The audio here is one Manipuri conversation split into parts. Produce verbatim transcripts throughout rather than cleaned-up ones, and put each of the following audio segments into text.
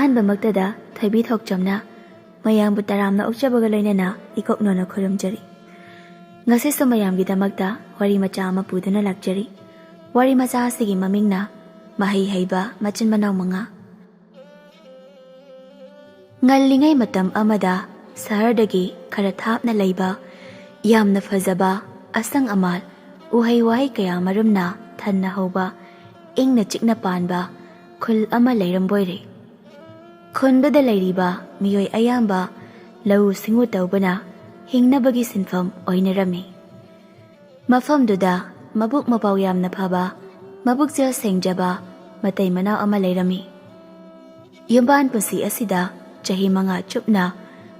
ꯑꯍꯥꯟꯕꯃꯛꯇꯗ ꯊꯣꯏꯕꯤ ꯊꯣꯛꯆꯝꯅ ꯃꯌꯥꯝꯕꯨ ꯇꯔꯥꯝꯅ ꯑꯣꯛꯆꯕꯒ ꯂꯣꯏꯅꯅ ꯏꯀꯣꯛꯅꯣꯅ ꯈꯨꯔꯨꯝꯖꯔꯤ꯫ ꯉꯁꯤꯁꯨ ꯃꯌꯥꯝꯒꯤꯗꯃꯛꯇ ꯋꯥꯔꯤ ꯃꯆꯥ ꯑꯃ ꯄꯨꯗꯨꯅ ꯂꯥꯛꯆꯔꯤ꯫ ꯋꯥꯔꯤ ꯃꯆꯥ ꯑꯁꯤꯒꯤ ꯃꯃꯤꯡꯅ ꯃꯍꯩ ꯍꯩꯕ ꯃꯆꯤꯟ ꯃꯅꯥꯎ ꯃꯉꯥ꯫ ꯉꯜꯂꯤꯉꯩ ꯃꯇꯝ ꯑꯃꯗ ꯁꯍꯔꯗꯒꯤ ꯈꯔ ꯊꯥꯞꯅ ꯂꯩꯕ, ꯌꯥꯝꯅ ꯐꯖꯕ, ꯑꯁꯪ ꯑꯃꯥꯜ, ꯎꯍꯩ ꯋꯥꯍꯩ ꯀꯌꯥ ꯃꯔꯨꯝꯅ ꯊꯟꯅ ꯍꯧꯕ, ꯏꯪꯅ ꯆꯤꯛꯅ ꯄꯥꯟꯕ ꯈꯨꯜ ꯑꯃ ꯂꯩꯔꯝꯕꯣꯏꯔꯦ꯫ ꯈꯨꯟꯗꯨꯗ ꯂꯩꯔꯤꯕ ꯃꯤꯑꯣꯏ ꯑꯌꯥꯝꯕ ꯂꯧꯎ ꯁꯤꯡꯎ ꯇꯧꯕꯅ ꯍꯤꯡꯅꯕꯒꯤ ꯁꯤꯟꯐꯝ ꯑꯣꯏꯅꯔꯝꯃꯤ꯫ ꯃꯐꯝꯗꯨꯗ ꯃꯕꯨꯛ ꯃꯄꯥꯎ ꯌꯥꯝꯅ ꯐꯕ, ꯃꯕꯨꯛꯆꯦꯜ ꯁꯦꯡꯖꯕ ꯃꯇꯩ ꯃꯅꯥꯎ ꯑꯃ ꯂꯩꯔꯝꯃꯤ꯫ ꯌꯨꯝꯕꯥꯟ ꯄꯨꯟꯁꯤ ꯑꯁꯤꯗ ꯆꯍꯤ ꯃꯉꯥ ꯆꯨꯞꯅ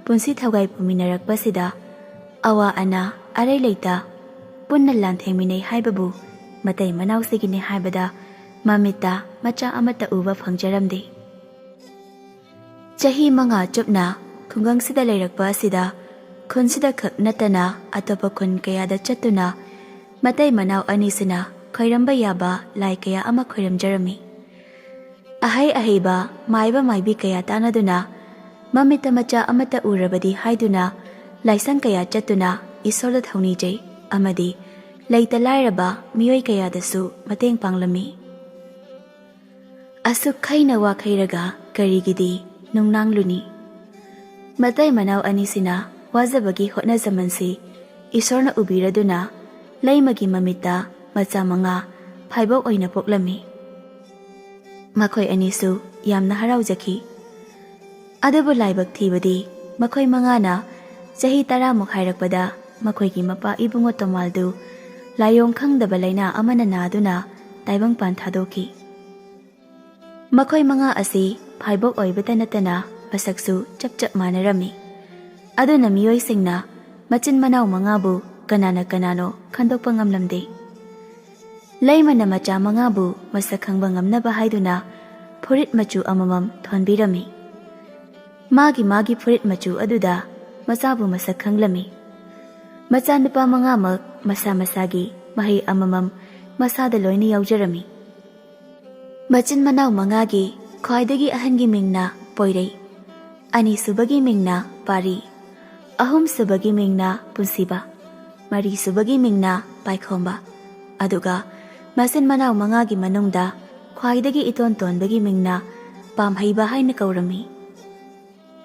ꯄꯨꯟꯁꯤ ꯊꯧꯒꯥꯏ ꯄꯨꯃꯤꯟꯅꯔꯛꯄꯁꯤꯗ ꯑꯋꯥ ꯑꯅꯥ ꯑꯔꯩ ꯂꯩꯇ ꯄꯨꯟꯅ ꯂꯥꯟꯊꯦꯡꯃꯤꯟꯅꯩ ꯍꯥꯏꯕꯕꯨ ꯃꯇꯩ ꯃꯅꯥꯎꯁꯤꯒꯤꯅꯤ ꯍꯥꯏꯕꯗ ꯃꯃꯤꯠꯇ ꯃꯆꯥ ꯑꯃꯠꯇ ꯎꯕ ꯐꯪꯖꯔꯝꯗꯦ꯫ ꯆꯍꯤ ꯃꯉꯥ ꯆꯨꯞꯅ ꯈꯨꯡꯒꯪꯁꯤꯗ ꯂꯩꯔꯛꯄ ꯑꯁꯤꯗ ꯈꯨꯟꯁꯤꯗ ꯈꯛ ꯅꯠꯇꯅ ꯑꯇꯣꯞꯄ ꯈꯨꯟ ꯀꯌꯥꯗ ꯆꯠꯇꯨꯅ ꯃꯇꯩ ꯃꯅꯥꯎ ꯑꯅꯤꯁꯤꯅ ꯈꯣꯏꯔꯝꯕ ꯌꯥꯕ ꯂꯥꯏ ꯀꯌꯥ ꯑꯃ ꯈꯣꯏꯔꯝꯖꯔꯝꯃꯤ꯫ ꯑꯍꯩ ꯑꯍꯩꯕ ꯃꯥꯏꯕ ꯃꯥꯏꯕꯤ ꯀꯌꯥ ꯇꯥꯟꯅꯗꯨꯅ ꯃꯃꯤꯠꯇ ꯃꯆꯥ ꯑꯃꯠꯇ ꯎꯔꯕꯗꯤ ꯍꯥꯏꯗꯨꯅ ꯂꯥꯏꯁꯪ ꯀꯌꯥ ꯆꯠꯇꯨꯅ ꯏꯁꯣꯔꯗ ꯊꯧꯅꯤꯖꯩ ꯑꯃꯗꯤ ꯂꯩꯇ ꯂꯥꯏꯔꯕ ꯃꯤꯑꯣꯏ ꯀꯌꯥꯗꯁꯨ ꯃꯇꯦꯡ ꯄꯥꯡꯂꯝꯃꯤ꯫ ꯑꯁꯨꯛ ꯈꯩꯅ ꯋꯥꯈꯩꯔꯒ ꯀꯔꯤꯒꯤꯗꯤ ꯅꯨꯡꯅꯥꯡꯂꯨꯅꯤ? ꯃꯇꯩ ꯃꯅꯥꯎ ꯑꯅꯤꯁꯤꯅ ꯋꯥꯖꯕꯒꯤ ꯍꯣꯠꯅꯖꯃꯟꯁꯤ ꯏꯁꯣꯔꯅ ꯎꯕꯤꯔꯗꯨꯅ ꯂꯩꯃꯒꯤ ꯃꯃꯤꯠꯇ ꯃꯆꯥ ꯃꯉꯥ ꯐꯥꯏꯕꯣꯛ ꯑꯣꯏꯅ ꯄꯣꯛꯂꯝꯃꯤ꯫ ꯃꯈꯣꯏ ꯑꯅꯤꯁꯨ ꯌꯥꯝꯅ ꯍꯔꯥꯎꯖꯈꯤ꯫ ꯑꯗꯨꯕꯨ ꯂꯥꯏꯕꯛ ꯊꯤꯕꯗꯤ ꯃꯈꯣꯏ ꯃꯉꯥꯅ ꯆꯍꯤ ꯇꯔꯥꯃꯨꯛ ꯍꯥꯏꯔꯛꯄꯗ ꯃꯈꯣꯏꯒꯤ ꯃꯄꯥ ꯏꯕꯨꯡꯉꯣ ꯇꯣꯃꯥꯜꯗꯨ ꯂꯥꯏꯑꯣꯡ ꯈꯪꯗꯕ ꯂꯥꯏꯅꯥ ꯑꯃꯅ ꯅꯥꯗꯨꯅ ꯇꯥꯏꯕꯪꯄꯥꯟ ꯊꯥꯗꯣꯛꯈꯤ꯫ ꯃꯈꯣꯏ ꯃꯉꯥ ꯑꯁꯤ ꯐꯥꯏꯕꯣꯛ ꯑꯣꯏꯕꯇ ꯅꯠꯇꯅ ꯃꯁꯛꯁꯨ ꯆꯞ ꯆꯞ ꯃꯥꯟꯅꯔꯝꯃꯤ꯫ ꯑꯗꯨꯅ ꯃꯤꯑꯣꯏꯁꯤꯡꯅ ꯃꯆꯤꯟ ꯃꯅꯥꯎ ꯃꯉꯥꯕꯨ ꯀꯅꯥꯅ ꯀꯅꯥꯅꯣ ꯈꯟꯗꯣꯛꯄ ꯉꯝꯂꯝꯗꯦ꯫ ꯂꯩꯃꯅ ꯃꯆꯥ ꯃꯉꯥꯕꯨ ꯃꯁꯛ ꯈꯪꯕ ꯉꯝꯅꯕ ꯍꯥꯏꯗꯨꯅ ꯐꯨꯔꯤꯠ ꯃꯆꯨ ꯑꯃꯃꯝ ꯊꯣꯟꯕꯤꯔꯝꯃꯤ꯫ ꯃꯥꯒꯤ ꯃꯥꯒꯤ ꯐꯨꯔꯤꯠ ꯃꯆꯨ ꯑꯗꯨꯗ ꯃꯆꯥꯕꯨ ꯃꯁꯛ ꯈꯪꯂꯝꯃꯤ꯫ ꯃꯆꯥꯅꯨꯄꯥ ꯃꯉꯥꯃꯛ ꯃꯁꯥ ꯃꯁꯥꯒꯤ ꯃꯍꯩ ꯑꯃꯃꯝ ꯃꯁꯥꯗ ꯂꯣꯏꯅ ꯌꯥꯎꯖꯔꯝꯃꯤ꯫ ꯃꯆꯤꯟ ꯃꯅꯥꯎ ꯃꯉꯥꯒꯤ ꯈ꯭ꯋꯥꯏꯗꯒꯤ ꯑꯍꯟꯒꯤ ꯃꯤꯡꯅ ꯄꯣꯏꯔꯩ, ꯑꯅꯤꯁꯨꯕꯒꯤ ꯃꯤꯡꯅ ꯄꯥꯔꯤ, ꯑꯍꯨꯝꯁꯨꯕꯒꯤ ꯃꯤꯡꯅ ꯄꯨꯟꯁꯤꯕ, ꯃꯔꯤꯁꯨꯕꯒꯤ ꯃꯤꯡꯅ ꯄꯥꯏꯈꯣꯝꯕ, ꯑꯗꯨꯒ ꯃꯆꯤꯟ ꯃꯅꯥꯎ ꯃꯉꯥꯒꯤ ꯃꯅꯨꯡꯗ ꯈ꯭ꯋꯥꯏꯗꯒꯤ ꯏꯇꯣꯟ ꯇꯣꯟꯕꯒꯤ ꯃꯤꯡꯅ ꯄꯥꯝꯍꯩꯕ ꯍꯥꯏꯅ ꯀꯧꯔꯝꯃꯤ꯫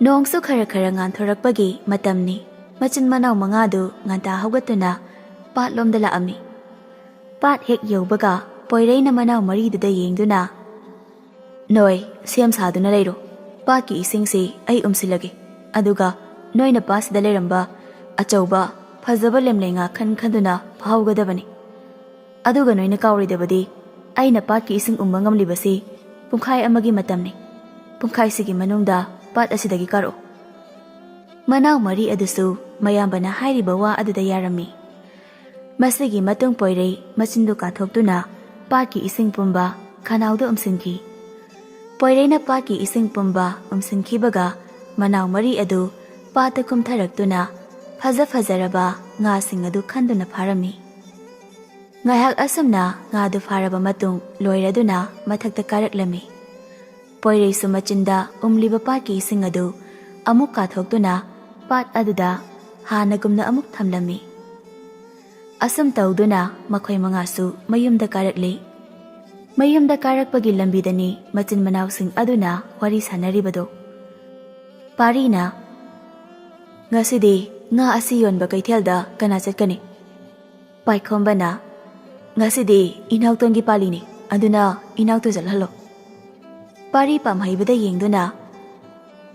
ꯅꯣꯡꯁꯨ ꯈꯔ ꯈꯔ ꯉꯥꯟꯊꯣꯔꯛꯄꯒꯤ ꯃꯇꯝꯅꯤ꯫ ꯃꯆꯤꯟ ꯃꯅꯥꯎ ꯃꯉꯥꯗꯨ ꯉꯟꯇꯥ ꯍꯧꯒꯠꯇꯨꯅ ꯄꯥꯠꯂꯣꯝꯗ ꯂꯥꯛꯑꯝꯃꯤ꯫ ꯄꯥꯠ ꯍꯦꯛ ꯌꯧꯕꯒ ꯄꯣꯏꯔꯩꯅ ꯃꯅꯥꯎ ꯃꯔꯤꯗꯨꯗ ꯌꯦꯡꯗꯨꯅ, "ꯅꯣꯏ ꯁꯦꯝ ꯁꯥꯗꯨꯅ ꯂꯩꯔꯣ꯫ ꯄꯥꯠꯀꯤ ꯏꯁꯤꯡꯁꯤ ꯑꯩ ꯎꯝꯁꯤꯜꯂꯒꯦ꯫ ꯑꯗꯨꯒ ꯅꯣꯏꯅ ꯄꯥꯠꯁꯤꯗ ꯂꯩꯔꯝꯕ ꯑꯆꯧꯕ ꯐꯖꯕ ꯂꯦꯝꯂꯩ ꯉꯥ ꯈꯟ ꯈꯟꯗꯨꯅ ꯐꯥꯍꯧꯒꯗꯕꯅꯤ꯫ ꯑꯗꯨꯒ ꯅꯣꯏꯅ ꯀꯥꯎꯔꯣꯏꯗꯕꯗꯤ, ꯑꯩꯅ ꯄꯥꯠꯀꯤ ꯏꯁꯤꯡ ꯎꯝꯕ ꯉꯝꯂꯤꯕꯁꯤ ꯄꯨꯡꯈꯥꯏ ꯑꯃꯒꯤ ꯃꯇꯝꯅꯤ꯫ ꯄꯨꯡꯈꯥꯏꯁꯤꯒꯤ ꯃꯅꯨꯡꯗ ꯄꯥꯠ ꯑꯁꯤꯗꯒꯤ ꯀꯥꯔꯛꯎ꯫" ꯃꯅꯥꯎ ꯃꯔꯤ ꯑꯗꯨꯁꯨ ꯃꯌꯥꯝꯕꯅ ꯍꯥꯏꯔꯤꯕ ꯋꯥ ꯑꯗꯨꯗ ꯌꯥꯔꯝꯃꯤ꯫ ꯃꯁꯤꯒꯤ ꯃꯇꯨꯡ ꯄꯣꯏꯔꯩ ꯃꯆꯤꯟꯗꯨ ꯀꯥꯊꯣꯛꯇꯨꯅ ꯄꯥꯠꯀꯤ ꯏꯁꯤꯡ ꯄꯨꯝꯕ ꯈꯅꯥꯎꯗ ꯎꯝꯁꯤꯟꯈꯤ꯫ ꯄꯣꯏꯔꯩꯅ ꯄꯥꯠꯀꯤ ꯏꯁꯤꯡ ꯄꯨꯝꯕ ꯎꯝꯁꯤꯟꯈꯤꯕꯒ ꯃꯅꯥꯎ ꯃꯔꯤ ꯑꯗꯨ ꯄꯥꯠꯇ ꯀꯨꯝꯊꯔꯛꯇꯨꯅ ꯐꯖ ꯐꯖꯔꯕ ꯉꯥꯁꯤꯡ ꯑꯗꯨ ꯈꯟꯗꯨꯅ ꯐꯥꯔꯝꯃꯤ꯫ ꯉꯥꯏꯍꯥꯛ ꯑꯁꯨꯝꯅ ꯉꯥꯗꯨ ꯐꯥꯔꯕ ꯃꯇꯨꯡ ꯂꯣꯏꯔꯗꯨꯅ ꯃꯊꯛꯇ ꯀꯥꯔꯛꯂꯝꯃꯤ꯫ ꯄꯣꯏꯔꯩꯁꯨ ꯃꯆꯤꯟꯗ ꯎꯝꯂꯤꯕ ꯄꯥꯠꯀꯤ ꯏꯁꯤꯡ ꯑꯗꯨ ꯑꯃꯨꯛ ꯀꯥꯊꯣꯛꯇꯨꯅ ꯄꯥꯠ ꯑꯗꯨꯗ ꯍꯥꯟꯅꯒꯨꯝꯅ ꯑꯃꯨꯛ ꯊꯝꯂꯝꯃꯤ꯫ ꯑꯁꯨꯝ ꯇꯧꯗꯨꯅ ꯃꯈꯣꯏ ꯃꯉꯥꯁꯨ ꯃꯌꯨꯝꯗ ꯀꯥꯔꯛꯂꯤ꯫ ꯃꯌꯨꯝꯗ ꯀꯥꯔꯛꯄꯒꯤ ꯂꯝꯕꯤꯗꯅꯤ ꯃꯆꯤꯟ ꯃꯅꯥꯎꯁꯤꯡ ꯑꯗꯨꯅ ꯋꯥꯔꯤ ꯁꯥꯟꯅꯔꯤꯕꯗꯨ꯫ ꯄꯥꯔꯤꯅ, "ꯉꯁꯤꯗꯤ ꯉꯥ ꯑꯁꯤ ꯌꯣꯟꯕ ꯀꯩꯊꯦꯜꯗ ꯀꯅꯥ ꯆꯠꯀꯅꯤ?" ꯄꯥꯏꯈꯣꯝꯕꯅ, "ꯉꯁꯤꯗꯤ ꯏꯅꯥꯎꯇꯣꯟꯒꯤ ꯄꯥꯜꯂꯤꯅꯤ, ꯑꯗꯨꯅ ꯏꯅꯥꯎꯇꯣꯟ ꯆꯠꯍꯜꯂꯣ꯫" ꯄꯥꯔꯤ ꯄꯥꯝꯍꯩꯕꯗ ꯌꯦꯡꯗꯨꯅ,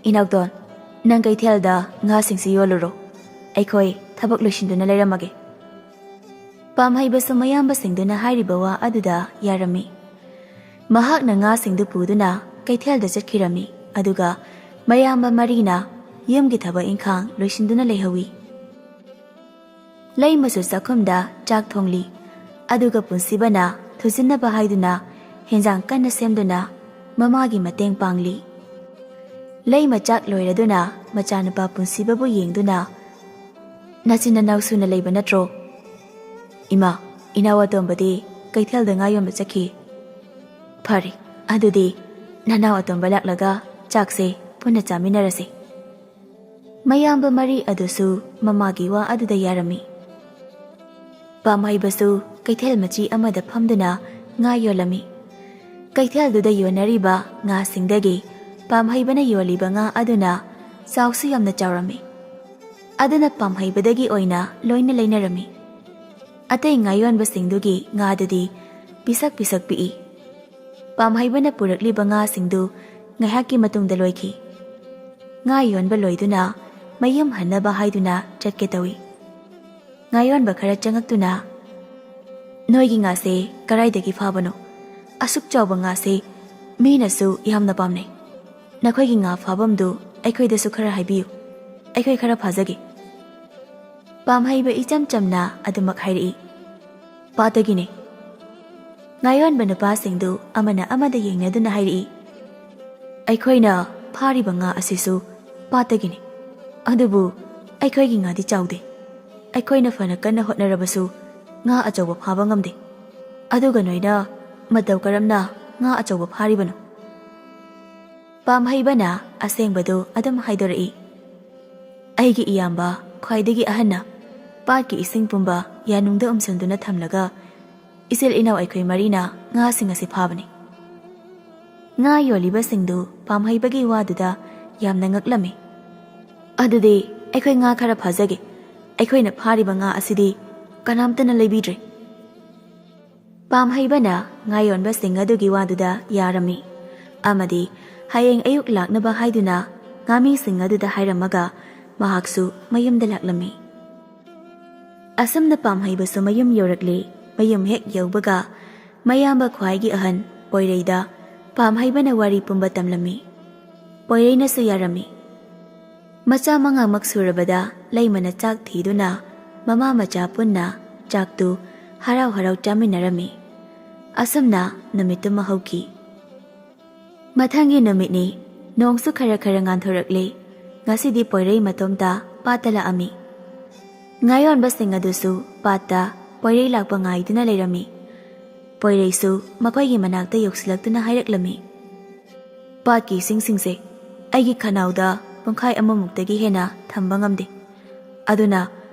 "ꯏꯅꯥꯎꯇꯣꯟ, ꯅꯪ ꯀꯩꯊꯦꯜꯗ ꯉꯥꯁꯤꯡꯁꯤ ꯌꯣꯜꯂꯨꯔꯣ꯫ ꯑꯩꯈꯣꯏ ꯊꯕꯛ ꯂꯣꯏꯁꯤꯟꯗꯨꯅ ꯂꯩꯔꯝꯃꯒꯦ꯫" ꯄꯥꯝꯍꯩꯕꯁꯨ ꯃꯌꯥꯝꯕꯁꯤꯡꯗꯨꯅ ꯍꯥꯏꯔꯤꯕ ꯋꯥ ꯑꯗꯨꯗ ꯌꯥꯔꯝꯃꯤ꯫ ꯃꯍꯥꯛꯅ ꯉꯥꯁꯤꯡꯗꯨ ꯄꯨꯗꯨꯅ ꯀꯩꯊꯦꯜꯗ ꯆꯠꯈꯤꯔꯝꯃꯤ꯫ ꯑꯗꯨꯒ ꯃꯌꯥꯝꯕ ꯃꯔꯤꯅ ꯌꯨꯝꯒꯤ ꯊꯕꯛ ꯏꯪꯈꯥꯡ ꯂꯣꯏꯁꯤꯟꯗꯨꯅ ꯂꯩꯍꯧꯏ꯫ ꯂꯩꯃꯁꯨ ꯆꯥꯛꯈꯨꯝꯗ ꯆꯥꯛ ꯊꯣꯡꯂꯤ꯫ ꯑꯗꯨꯒ ꯄꯨꯟꯁꯤꯕꯅ ꯊꯨꯖꯤꯟꯅꯕ ꯍꯥꯏꯗꯨꯅ ꯍꯦꯟꯖꯥꯡ ꯀꯟꯅ ꯁꯦꯝꯗꯨꯅ ꯃꯃꯥꯒꯤ ꯃꯇꯦꯡ ꯄꯥꯡꯂꯤ꯫ ꯂꯩꯃ ꯆꯥꯛ ꯂꯣꯏꯔꯗꯨꯅ ꯃꯆꯥꯅꯨꯄꯥ ꯄꯨꯟꯁꯤꯕꯕꯨ ꯌꯦꯡꯗꯨꯅ, "ꯅꯆꯤꯟ ꯅꯅꯥꯎ ꯁꯨꯅ ꯂꯩꯕ ꯅꯠꯇ꯭ꯔꯣ?" "ꯏꯃꯥ, ꯏꯅꯥꯎ ꯑꯇꯣꯝꯕꯗꯤ ꯀꯩꯊꯦꯜꯗ ꯉꯥ ꯌꯣꯟꯕ ꯆꯠꯈꯤ꯫" "ꯐꯔꯦ, ꯑꯗꯨꯗꯤ "ꯅꯅꯥꯎ ꯑꯇꯣꯝꯕ ꯂꯥꯛꯂꯒ ꯆꯥꯛꯁꯦ ꯄꯨꯟꯅ ꯆꯥꯃꯤꯟꯅꯔꯁꯤ꯫" ꯃꯌꯥꯝꯕ ꯃꯔꯤ ꯑꯗꯨꯁꯨ ꯃꯃꯥꯒꯤ ꯋꯥ ꯑꯗꯨꯗ ꯌꯥꯔꯝꯃꯤ꯫ ꯄꯥꯝꯍꯩꯕꯁꯨ ꯀꯩꯊꯦꯜ ꯃꯆꯤ ꯑꯃꯗ ꯐꯝꯗꯨꯅ ꯉꯥ ꯌꯣꯜꯂꯝꯃꯤ꯫ ꯀꯩꯊꯦꯜꯗꯨꯗ ꯌꯣꯟꯅꯔꯤꯕ ꯉꯥꯁꯤꯡꯗꯒꯤ ꯄꯥꯝꯍꯩꯕꯅ ꯌꯣꯜꯂꯤꯕ ꯉꯥ ꯑꯗꯨꯅ ꯆꯥꯎꯁꯨ ꯌꯥꯝꯅ ꯆꯥꯎꯔꯝꯃꯤ꯫ ꯑꯗꯨꯅ ꯄꯥꯝꯍꯩꯕꯗꯒꯤ ꯑꯣꯏꯅ ꯂꯣꯏꯅ ꯂꯩꯅꯔꯝꯃꯤ꯫ ꯑꯇꯩ ꯉꯥ ꯌꯣꯟꯕꯁꯤꯡꯗꯨꯒꯤ ꯉꯥꯗꯨꯗꯤ ꯄꯤꯁꯛ ꯄꯤꯁꯛ ꯄꯤꯛꯏ꯫ ꯄꯥꯝꯍꯩꯕꯅ ꯄꯨꯔꯛꯂꯤꯕ ꯉꯥꯁꯤꯡꯗꯨ ꯉꯥꯏꯍꯥꯛꯀꯤ ꯃꯇꯨꯡꯗ ꯂꯣꯏꯈꯤ꯫ ꯉꯥ ꯌꯣꯟꯕ ꯂꯣꯏꯗꯨꯅ ꯃꯌꯨꯝ ꯍꯟꯅꯕ ꯍꯥꯏꯗꯨꯅ ꯆꯠꯀꯦ ꯇꯧꯏ꯫ ꯉꯥ ꯌꯣꯟꯕ ꯈꯔ ꯆꯪꯉꯛꯇꯨꯅ, "ꯅꯣꯏꯒꯤ ꯉꯥꯁꯦ ꯀꯔꯥꯏꯗꯒꯤ ꯐꯥꯕꯅꯣ? ꯑꯁꯨꯛ ꯆꯥꯎꯕ ꯉꯥꯁꯦ ꯃꯤꯅꯁꯨ ꯌꯥꯝꯅ ꯄꯥꯝꯅꯩ꯫ ꯅꯈꯣꯏꯒꯤ ꯉꯥ ꯐꯥꯐꯝꯗꯨ ꯑꯩꯈꯣꯏꯗꯁꯨ ꯈꯔ ꯍꯥꯏꯕꯤꯌꯨ, ꯑꯩꯈꯣꯏ ꯈꯔ ꯐꯥꯖꯒꯦ꯫" ꯄꯥꯝꯍꯩꯕ ꯏꯆꯝ ꯆꯝꯅ ꯑꯗꯨꯃꯛ ꯍꯥꯏꯔꯛꯏ꯫ "ꯄꯥꯠꯇꯒꯤꯅꯦ꯫" ꯉꯥꯌꯣꯟꯕ ꯅꯨꯄꯥꯁꯤꯡꯗꯨ ꯑꯃꯅ ꯑꯃꯗ ꯌꯦꯡꯅꯗꯨꯅ ꯍꯥꯏꯔꯛꯏ, "ꯑꯩꯈꯣꯏꯅ ꯐꯥꯔꯤꯕ ꯉꯥ ꯑꯁꯤꯁꯨ ꯄꯥꯠꯇꯒꯤꯅꯤ꯫ ꯑꯗꯨꯕꯨ ꯑꯩꯈꯣꯏꯒꯤ ꯉꯥꯗꯤ ꯆꯥꯎꯗꯦ꯫ ꯑꯩꯈꯣꯏꯅ ꯐꯅ ꯀꯟꯅ ꯍꯣꯠꯅꯔꯕꯁꯨ ꯉꯥ ꯑꯆꯧꯕ ꯐꯥꯕ ꯉꯝꯗꯦ꯫ ꯑꯗꯨꯒ ꯅꯣꯏꯅ ꯃꯇꯧ ꯀꯔꯝꯅ ꯉꯥ ꯑꯆꯧꯕ ꯐꯥꯔꯤꯕꯅꯣ?" ꯄꯥꯝꯍꯩꯕꯅ ꯑꯁꯦꯡꯕꯗꯨ ꯑꯗꯨꯝ ꯍꯥꯏꯗꯣꯔꯛꯏ꯫ "ꯑꯩꯒꯤ ꯏꯌꯥꯝꯕ, ꯈ꯭ꯋꯥꯏꯗꯒꯤ ꯑꯍꯟꯅ ꯄꯥꯠꯀꯤ ꯏꯁꯤꯡ ꯄꯨꯝꯕ ꯌꯥꯅꯨꯡꯗ ꯎꯝꯁꯤꯟꯗꯨꯅ ꯊꯝꯂꯒ ꯏꯆꯤꯜ ꯏꯅꯥꯎ ꯑꯩꯈꯣꯏ ꯃꯔꯤꯅ ꯉꯥꯁꯤꯡ ꯑꯁꯤ ꯐꯥꯕꯅꯤ꯫" ꯉꯥ ꯌꯣꯜꯂꯤꯕꯁꯤꯡꯗꯨ ꯄꯥꯝꯍꯩꯕꯒꯤ ꯋꯥꯗꯨꯗ ꯌꯥꯝꯅ ꯉꯛꯂꯝꯃꯤ꯫ "ꯑꯗꯨꯗꯤ ꯑꯩꯈꯣꯏ ꯉꯥ ꯈꯔ ꯐꯥꯖꯒꯦ꯫ ꯑꯩꯈꯣꯏꯅ ꯐꯥꯔꯤꯕ ꯉꯥ ꯑꯁꯤꯗꯤ ꯀꯅꯥꯝꯇꯅ ꯂꯩꯕꯤꯗ꯭ꯔꯦ꯫" ꯄꯥꯝꯍꯩꯕꯅ ꯉꯥꯌꯣꯟꯕꯁꯤꯡ ꯑꯗꯨꯒꯤ ꯋꯥꯗꯨꯗ ꯌꯥꯔꯝꯃꯤ ꯑꯃꯗꯤ ꯍꯌꯦꯡ ꯑꯌꯨꯛ ꯂꯥꯛꯅꯕ ꯍꯥꯏꯗꯨꯅ ꯉꯥꯃꯤꯁꯤꯡ ꯑꯗꯨꯗ ꯍꯥꯏꯔꯝꯃꯒ ꯃꯍꯥꯛꯁꯨ ꯃꯌꯨꯝꯗ ꯂꯥꯛꯂꯝꯃꯤ꯫ ꯑꯁꯨꯝꯅ ꯄꯥꯝꯍꯩꯕꯁꯨ ꯃꯌꯨꯝ ꯌꯧꯔꯛꯂꯤ꯫ ꯃꯌꯨꯝ ꯍꯦꯛ ꯌꯧꯕꯒ ꯃꯌꯥꯝꯕ ꯈ꯭ꯋꯥꯏꯒꯤ ꯑꯍꯟ ꯄꯣꯏꯔꯩꯗ ꯄꯥꯝꯍꯩꯕꯅ ꯋꯥꯔꯤ ꯄꯨꯝꯕ ꯇꯝꯂꯝꯃꯤ꯫ ꯄꯣꯏꯔꯩꯅꯁꯨ ꯌꯥꯔꯝꯃꯤ꯫ ꯃꯆꯥ ꯃꯉꯥꯃꯛ ꯁꯨꯔꯕꯗ ꯂꯩꯃꯅ ꯆꯥꯛ ꯊꯤꯗꯨꯅ ꯃꯃꯥ ꯃꯆꯥ ꯄꯨꯟꯅ ꯆꯥꯛꯇꯨ ꯍꯔꯥꯎ ꯍꯔꯥꯎ ꯆꯥꯃꯤꯟꯅꯔꯝꯃꯤ꯫ ꯑꯁꯨꯝꯅ ꯅꯨꯃꯤꯠꯇꯨꯃ ꯍꯧꯈꯤ꯫ ꯃꯊꯪꯒꯤ ꯅꯨꯃꯤꯠꯅꯤ꯫ ꯅꯣꯡꯁꯨ ꯈꯔ ꯈꯔ ꯉꯥꯟꯊꯣꯔꯛꯂꯦ꯫ ꯉꯁꯤꯗꯤ ꯄꯣꯏꯔꯩ ꯃꯇꯣꯝꯇ ꯄꯥꯠꯇ ꯂꯥꯛꯑꯝꯃꯤ꯫ ꯉꯥꯌꯣꯟꯕꯁꯤꯡ ꯑꯗꯨꯁꯨ ꯄꯥꯠꯇ ꯄꯣꯏꯔꯩ ꯂꯥꯛꯄ ꯉꯥꯏꯗꯨꯅ ꯂꯩꯔꯝꯃꯤ꯫ ꯄꯣꯏꯔꯩꯁꯨ ꯃꯈꯣꯏꯒꯤ ꯃꯅꯥꯛꯇ ꯌꯧꯁꯤꯜꯂꯛꯇꯨꯅ ꯍꯥꯏꯔꯛꯂꯝꯃꯤ, "ꯄꯥꯠꯀꯤ ꯏꯁꯤꯡꯁꯤꯡꯁꯦ ꯑꯩꯒꯤ ꯈꯅꯥꯎꯗ ꯄꯨꯡꯈꯥꯏ ꯑꯃꯃꯨꯛꯇꯒꯤ ꯍꯦꯟꯅ ꯊꯝꯕ ꯉꯝꯗꯦ꯫ ꯑꯗꯨꯅ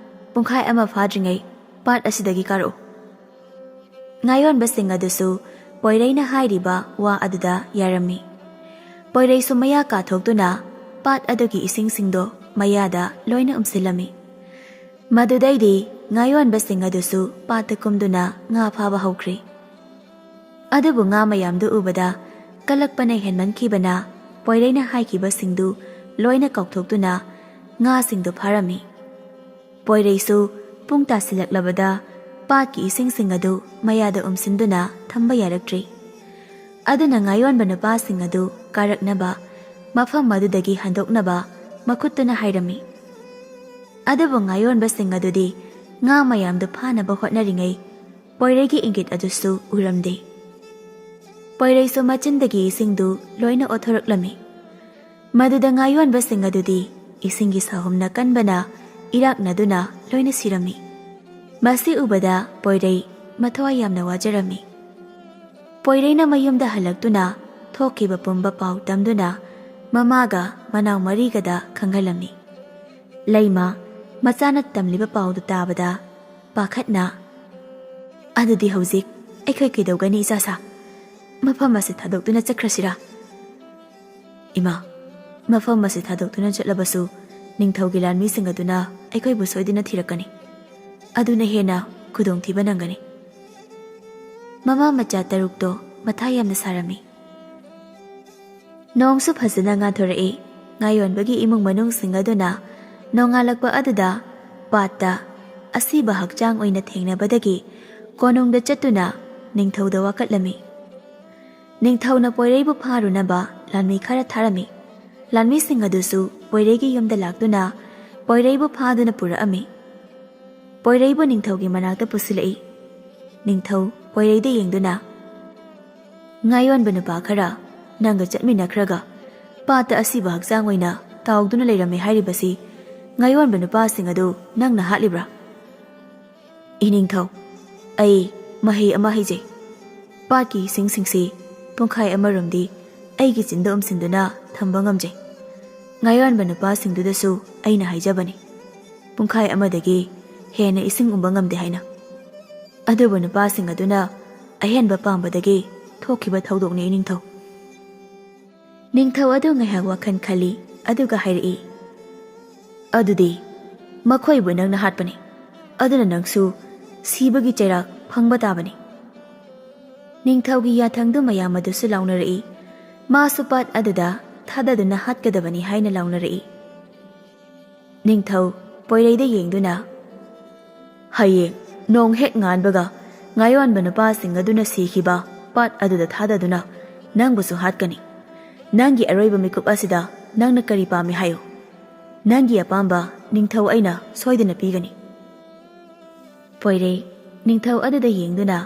ꯄꯨꯡꯈꯥꯏ ꯑꯃ ꯐꯥꯗ꯭ꯔꯤꯉꯩ ꯄꯥꯠ ꯑꯁꯤꯗꯒꯤ ꯀꯥꯔꯛꯎ꯫" ꯉꯥꯌꯣꯟꯕꯁꯤꯡ ꯑꯗꯨꯁꯨ ꯄꯣꯏꯔꯩꯅ ꯍꯥꯏꯔꯤꯕ ꯋꯥ ꯑꯗꯨꯗ ꯌꯥꯔꯝꯃꯤ꯫ ꯄꯣꯏꯔꯩꯁꯨ ꯃꯌꯥ ꯀꯥꯊꯣꯛꯇꯨꯅ ꯄꯥꯠ ꯑꯗꯨꯒꯤ ꯏꯁꯤꯡꯁꯤꯡꯗꯣ ꯃꯌꯥꯗ ꯂꯣꯏꯅ ꯎꯝꯁꯤꯜꯂꯝꯃꯤ꯫ ꯃꯗꯨꯗꯩꯗꯤ ꯉꯥꯌꯣꯟꯕꯁꯤꯡ ꯑꯗꯨꯁꯨ ꯄꯥꯠꯇ ꯀꯨꯝꯗꯨꯅ ꯉꯥ ꯐꯥꯕ ꯍꯧꯈ꯭ꯔꯦ꯫ ꯑꯗꯨꯕꯨ ꯉꯥ ꯃꯌꯥꯝꯗꯨ ꯎꯕꯗ ꯀꯜꯂꯛꯄꯅ ꯍꯦꯟꯃꯟꯈꯤꯕꯅ ꯄꯣꯏꯔꯩꯅ ꯍꯥꯏꯈꯤꯕꯁꯤꯡꯗꯨ ꯂꯣꯏꯅ ꯀꯥꯎꯊꯣꯛꯇꯨꯅ ꯉꯥꯁꯤꯡꯗꯨ ꯐꯥꯔꯝꯃꯤ꯫ ꯄꯣꯏꯔꯩꯁꯨ ꯄꯨꯡ ꯇꯥꯁꯤꯜꯂꯛꯂꯕꯗ ꯄꯥꯠꯀꯤ ꯏꯁꯤꯡꯁꯤꯡ ꯑꯗꯨ ꯃꯌꯥꯗ ꯎꯝꯁꯤꯟꯗꯨꯅ ꯊꯝꯕ ꯌꯥꯔꯛꯇ꯭ꯔꯤ꯫ ꯑꯗꯨꯅ ꯉꯥꯌꯣꯟꯕ ꯅꯨꯄꯥꯁꯤꯡ ꯑꯗꯨ ꯀꯥꯔꯛꯅꯕ, ꯃꯐꯝ ꯑꯗꯨꯗꯒꯤ ꯍꯟꯗꯣꯛꯅꯕ ꯃꯈꯨꯠꯇꯨꯅ ꯍꯥꯏꯔꯝꯃꯤ꯫ ꯑꯗꯨꯕꯨ ꯉꯥꯌꯣꯟꯕꯁꯤꯡ ꯑꯗꯨꯗꯤ ꯉꯥ ꯃꯌꯥꯝꯗꯨ ꯐꯥꯅꯕ ꯍꯣꯠꯅꯔꯤꯉꯩ ꯄꯣꯏꯔꯩꯒꯤ ꯏꯪꯒꯤꯠ ꯑꯗꯨꯁꯨ ꯎꯔꯝꯗꯦ꯫ ꯄꯣꯏꯔꯩꯁꯨ ꯃꯆꯤꯟꯗꯒꯤ ꯏꯁꯤꯡꯗꯨ ꯂꯣꯏꯅ ꯑꯣꯠꯊꯣꯔꯛꯂꯝꯃꯤ꯫ ꯃꯗꯨꯗ ꯉꯥꯌꯣꯟꯕꯁꯤꯡ ꯑꯗꯨꯗꯤ ꯏꯁꯤꯡꯒꯤ ꯁꯥꯍꯨꯝꯅ ꯀꯟꯕꯅ ꯏꯔꯥꯛꯅꯗꯨꯅ ꯂꯣꯏꯅ ꯁꯤꯔꯝꯃꯤ꯫ ꯃꯁꯤ ꯎꯕꯗ ꯄꯣꯏꯔꯩ ꯃꯊꯋꯥꯏ ꯌꯥꯝꯅ ꯋꯥꯖꯔꯝꯃꯤ꯫ ꯄꯣꯏꯔꯩꯅ ꯃꯌꯨꯝꯗ ꯍꯜꯂꯛꯇꯨꯅ ꯊꯣꯛꯈꯤꯕ ꯄꯨꯝꯕ ꯄꯥꯎ ꯇꯝꯗꯨꯅ ꯃꯃꯥꯒ ꯃꯅꯥꯎ ꯃꯔꯤꯒꯗ ꯈꯪꯍꯜꯂꯝꯃꯤ꯫ ꯂꯩꯃ ꯃꯆꯥꯅ ꯇꯝꯂꯤꯕ ꯄꯥꯎꯗꯨ ꯇꯥꯕꯗ ꯄꯥꯈꯠꯅ, "ꯑꯗꯨꯗꯤ ꯍꯧꯖꯤꯛ ꯑꯩꯈꯣꯏ ꯀꯩꯗꯧꯒꯅꯤ ꯏꯆꯥꯁꯥ? ꯃꯐꯝ ꯑꯁꯤ ꯊꯥꯗꯣꯛꯇꯨꯅ ꯆꯠꯈ꯭ꯔꯁꯤꯔꯥ?" "ꯏꯃꯥ, ꯃꯐꯝ ꯑꯁꯤ ꯊꯥꯗꯣꯛꯇꯨꯅ ꯆꯠꯂꯕꯁꯨ ꯅꯤꯡꯊꯧꯒꯤ ꯂꯥꯟꯃꯤꯁꯤꯡ ꯑꯗꯨꯅ ꯑꯩꯈꯣꯏꯕꯨ ꯁꯣꯏꯗꯅ ꯊꯤꯔꯛꯀꯅꯤ꯫ ꯑꯗꯨꯅ ꯍꯦꯟꯅ ꯈꯨꯗꯣꯡꯊꯤꯕ ꯅꯪꯒꯅꯤ꯫" ꯃꯃꯥ ꯃꯆꯥ ꯇꯔꯨꯛꯇꯣ ꯃꯊꯥ ꯌꯥꯝꯅ ꯁꯥꯔꯝꯃꯤ꯫ ꯅꯣꯡꯁꯨ ꯐꯖꯅ ꯉꯥꯟꯊꯣꯔꯛꯏ꯫ ꯉꯥꯌꯣꯟꯕꯒꯤ ꯏꯃꯨꯡ ꯃꯅꯨꯡꯁꯤꯡ ꯑꯗꯨꯅ ꯅꯣꯡꯉꯥꯜꯂꯛꯄ ꯑꯗꯨꯗ ꯄꯥꯠꯇ ꯑꯁꯤꯕ ꯍꯛꯆꯥꯡ ꯑꯣꯏꯅ ꯊꯦꯡꯅꯕꯗꯒꯤ ꯀꯣꯅꯨꯡꯗ ꯆꯠꯇꯨꯅ ꯅꯤꯡꯊꯧꯗ ꯋꯥꯀꯠꯂꯝꯃꯤ꯫ ꯅꯤꯡꯊꯧꯅ ꯄꯣꯏꯔꯩꯕꯨ ꯐꯥꯔꯨꯅꯕ ꯂꯥꯟꯃꯤ ꯈꯔ ꯊꯥꯔꯝꯃꯤ꯫ ꯂꯥꯟꯃꯤꯁꯤꯡ ꯑꯗꯨꯁꯨ ꯄꯣꯏꯔꯩꯒꯤ ꯌꯨꯝꯗ ꯂꯥꯛꯇꯨꯅ ꯄꯣꯏꯔꯩꯕꯨ ꯐꯥꯗꯨꯅ ꯄꯨꯔꯛꯑꯝꯃꯤ꯫ ꯄꯣꯏꯔꯩꯕꯨ ꯅꯤꯡꯊꯧꯒꯤ ꯃꯅꯥꯛꯇ ꯄꯨꯁꯤꯜꯂꯛꯏ꯫ ꯅꯤꯡꯊꯧ ꯄꯣꯏꯔꯩꯗ ꯌꯦꯡꯗꯨꯅ, "ꯉꯥꯌꯣꯟꯕ ꯅꯨꯄꯥ ꯈꯔ ꯅꯪꯒ ꯆꯠꯃꯤꯟꯅꯈ꯭ꯔꯒ ꯄꯥꯠꯇ ꯑꯁꯤꯕ ꯍꯛꯆꯥꯡ ꯑꯣꯏꯅ ꯇꯥꯎꯗꯨꯅ ꯂꯩꯔꯝꯃꯦ ꯍꯥꯏꯔꯤꯕꯁꯤ ꯉꯥꯌꯣꯟꯕ ꯅꯨꯄꯥꯁꯤꯡ ꯑꯗꯨ ꯅꯪꯅ ꯍꯥꯠꯂꯤꯕ꯭ꯔꯥ?" "ꯏꯅꯤꯡꯊꯧ, ꯑꯩ ꯃꯍꯩ ꯑꯃ ꯍꯩꯖꯩ꯫ ꯄꯥꯠꯀꯤ ꯏꯁꯤꯡꯁꯤꯡꯁꯤ ꯄꯨꯡꯈꯥꯏ ꯑꯃꯔꯣꯝꯗꯤ ꯑꯩꯒꯤ ꯆꯤꯟꯗ ꯎꯝꯁꯤꯟꯗꯨꯅ ꯊꯝꯕ ꯉꯝꯖꯩ꯫ ꯉꯥꯌꯣꯟꯕ ꯅꯨꯄꯥꯁꯤꯡꯗꯨꯗꯁꯨ ꯑꯩꯅ ꯍꯥꯏꯖꯕꯅꯤ, ꯄꯨꯡꯈꯥꯏ ꯑꯃꯗꯒꯤ ꯍꯦꯟꯅ ꯏꯁꯤꯡ ꯎꯝꯕ ꯉꯝꯗꯦ ꯍꯥꯏꯅ꯫ ꯑꯗꯨꯕꯨ ꯅꯨꯄꯥꯁꯤꯡ ꯑꯗꯨꯅ ꯑꯍꯦꯟꯕ ꯄꯥꯝꯕꯗꯒꯤ ꯊꯣꯛꯈꯤꯕ ꯊꯧꯗꯣꯛꯅꯤ, ꯏꯅꯤꯡꯊꯧ꯫ ꯅꯤꯡꯊꯧ ꯑꯗꯨ ꯉꯥꯏꯍꯥꯛ ꯋꯥꯈꯜ ꯈꯜꯂꯤ, ꯑꯗꯨꯒ ꯍꯥꯏꯔꯛꯏ, "ꯑꯗꯨꯗꯤ ꯃꯈꯣꯏꯕꯨ ꯅꯪꯅ ꯍꯥꯠꯄꯅꯤ, ꯑꯗꯨꯅ ꯅꯪꯁꯨ ꯁꯤꯕꯒꯤ ꯆꯩꯔꯥꯛ ꯐꯪꯕ ꯇꯥꯕꯅꯤ꯫" ꯅꯤꯡꯊꯧꯒꯤ ꯌꯥꯊꯪꯗꯨ ꯃꯌꯥꯝ ꯑꯗꯨꯁꯨ ꯂꯥꯎꯅꯔꯛꯏ꯫ ꯃꯥꯁꯨ ꯄꯥꯠ ꯑꯗꯨꯗ ꯊꯥꯗꯗꯨꯅ ꯍꯥꯠꯀꯗꯕꯅꯤ ꯍꯥꯏꯅ ꯂꯥꯎꯅꯔꯛꯏ꯫ ꯅꯤꯡꯊꯧ ꯄꯣꯏꯔꯩꯗ ꯌꯦꯡꯗꯨꯅ, "ꯍꯌꯦꯡ ꯅꯣꯡ ꯍꯦꯛ ꯉꯥꯟꯕꯒ ꯉꯥꯌꯣꯟꯕ ꯅꯨꯄꯥꯁꯤꯡ ꯑꯗꯨꯅ ꯁꯤꯈꯤꯕ ꯄꯥꯠ ꯑꯗꯨꯗ ꯊꯥꯗꯗꯨꯅ ꯅꯪꯕꯨꯁꯨ ꯍꯥꯠꯀꯅꯤ꯫ ꯅꯪꯒꯤ ꯑꯔꯣꯏꯕ ꯃꯤꯀꯨꯞ ꯑꯁꯤꯗ ꯅꯪꯅ ꯀꯔꯤ ꯄꯥꯝꯃꯤ ꯍꯥꯏꯌꯨ꯫ ꯅꯪꯒꯤ ꯑꯄꯥꯝꯕ ꯅꯤꯡꯊꯧ ꯑꯩꯅ ꯁꯣꯏꯗꯅ ꯄꯤꯒꯅꯤ꯫" ꯄꯣꯏꯔꯩ ꯅꯤꯡꯊꯧ ꯑꯗꯨꯗ ꯌꯦꯡꯗꯨꯅ,